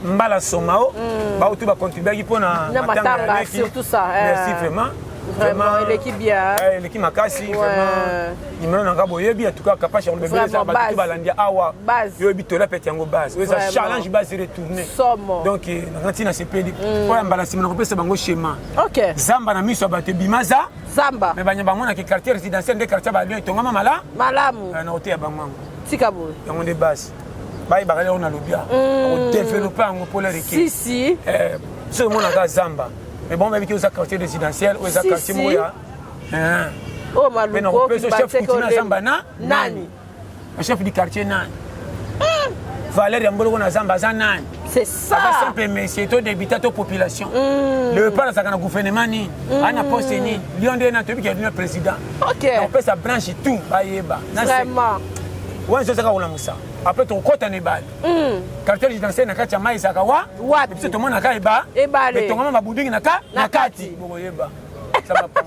mbala somao mm. bautu bacontribuaki mpo na matanga ya leki merci eh. vraiment vraiment eleki bien eh, eleki makasi vraiment numéro na nga boyebi en tout cas kapache yango bebele eza bato balandi awa yo oyebi tola pete yango base oyo eza challenge base retourne donc eh, nanga ntina sepeli mm. oyo ya mbala nsima nakopesa bango schéma zamba na miso ya bato ebima za zamba mais banya bamonaki quartier résidentiel nde quartier balion etongama mala malamu eh, nakoteya bango yango tika boye yango nde base bayebaka yango nalobi awa mm. akodeveloppe yango mpo lereke soki omonaka zamba mais bon bayebi ke oza quartier résidentiel oyo eza quartier moko ya oyo maluko chef coutumier na zamba na nani chef du quartier nani hmm. valeur ya mboloko na zamba aza nani C'est ça. Aza simple monsieur to débutant to population. Léopard azalaka na gouvernement nini? Ana poste nini? Lion nde na toyebi ke lion président. Ok. Opesa branche tout bayeba. Vraiment. Wana ezozaka kolamusa. Après tokokɔta na ebale. Quartier résidentiel na kati ya mai ezalaka wa? Wapi? Biso tomonaka eba. Ebale. Etongama mabudingi na ka? Na kati. Bokoyeba. Ça va pas.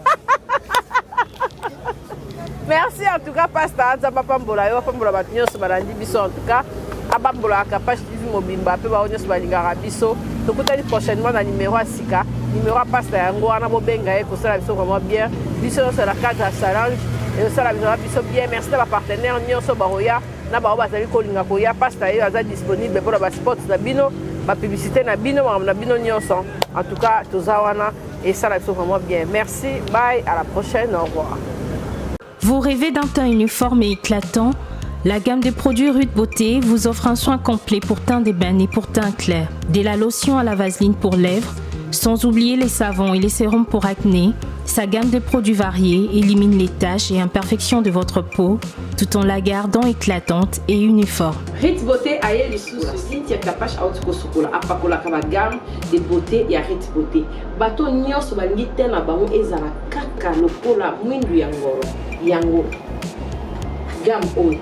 Merci en tout cas pasteur Nzambe apambola yo apambola bato nyonso balandi biso en tout cas abambolaka Kapash TV mobimba mpe bango nyonso balingaka biso tokutani prochainement na numero ya sika numero ya pasta yango wana bobenga ye kosala biso vraiment bien biso nyonso na cadre ya challenge ezosala biso biso bien merci na bapartenaire nyonso bakoya na bango bazali kolinga koya pasta ye aza disponible mpona baspots na bino bapublicité na bino makambo na bino nyonso en tout cas toza wana esala biso vraiment bien merci bye à la prochaine au revoir. Vous rêvez d'un teint uniforme et éclatant? La gamme de produits Ruth Beauté vous offre un soin complet pour teint d'ébène et pour teint clair. Dès la lotion à la vaseline pour lèvres, sans oublier les savons et les sérums pour acné, sa gamme de produits variés élimine les taches et imperfections de votre peau, tout en la gardant éclatante et uniforme. Ruth Beauté aye lisusu Cynthia Kapash auti kosukola apakolaka ba gamme de beauté ya Ruth Beauté. Bato nyonso balingi teint na bango ezala kaka lokola mwindu ya ngolo. Yango gamme oyo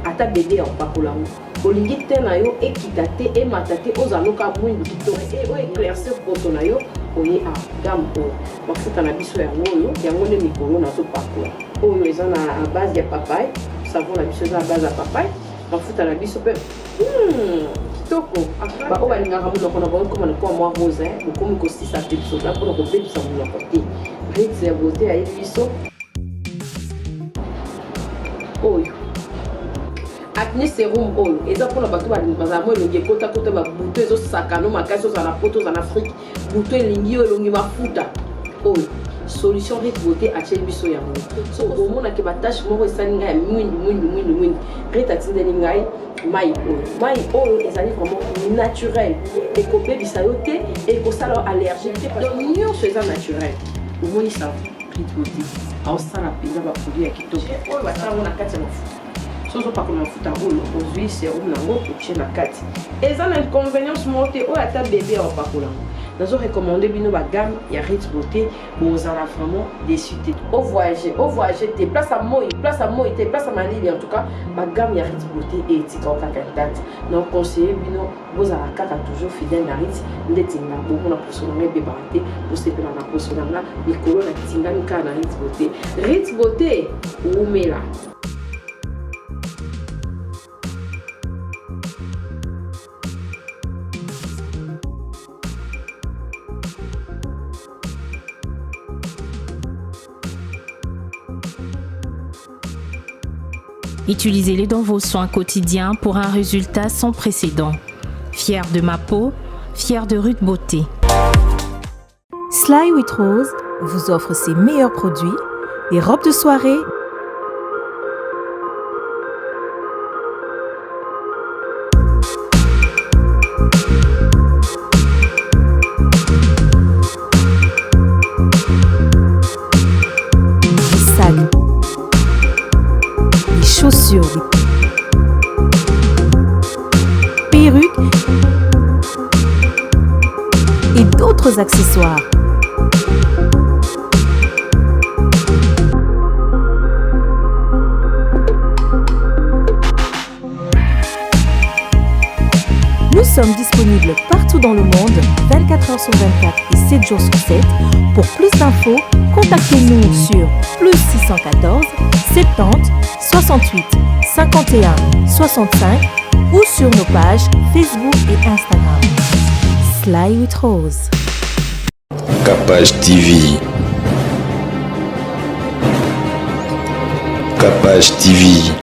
ata bebe ya kopakola yango olingi teint na yo ekita te emata te ozala loka mwindu kitoko e oyo éclaircir poso na yo oye a gamme oyo mafuta na biso yango oyo yango nde mikolo nazopakola oyo eza na base ya papaye savon na biso eza na base ya papaye mafuta na biso mpe kitoko baoyo balingaka monoko na bango ekoma lokola mwa rose bokomi kosisa mpe biso mpona kobebisa monoko te Ruth ya beauté ayebi biso oyo acné sérum oyo eza mpona bato bazala mwa elongi ekotakota babuto ezosakano makasi ozala na poto ozala na Afrique buto elingi yo elongi mafuta oyo solution Ruth Beauté atieli biso yango so omonake batache moko esali ngai ya mwindu mwindu mwindu mwindu Ruth atindeli ngai mai oyo mai oyo ezali vraiment naturel ekobebisa yo te ekosala yo allergie te donc nyonso eza naturel omoni savon Ruth Beauté aosala mpenza baproduit ya kitoko oyo batia yango na kati ya mafuta so ozopakola mafuta oyo ozwi sérum nango otie na kati eza na inconvénience moko te oyo ata bebe ya opakola yango nazo recommander bino bagamme ya Ruth Beauté bozala vraiment déçu te ovoyage ovoyage te place ya moi place ya moi te place ya malili en tout cas bagamme ya Ruth Beauté etika o kaka intacte na conseiller bino bozala kaka toujours fidèle na Ruth ndeti nga bomona poso na nga ebebaka te bosepela na poso na nga mikolo natingami kaka na Ruth Beauté Ruth Beauté wumela. Utilisez-les dans vos soins quotidiens pour un résultat sans précédent. Fier de ma peau, fier de Ruth Beauté. Sly with Rose vous offre ses meilleurs produits, des robes de soirée, des sacs, des chaussures, des perruques et d'autres accessoires. Nous sommes disponibles partout dans le monde, 24 heures sur 24 et 7 jours sur 7. Pour plus d'infos, contactez-nous sur plus 614 70 68 51 65 ou sur nos pages Facebook et Instagram. Sly with Rose. Capage TV. Capage TV.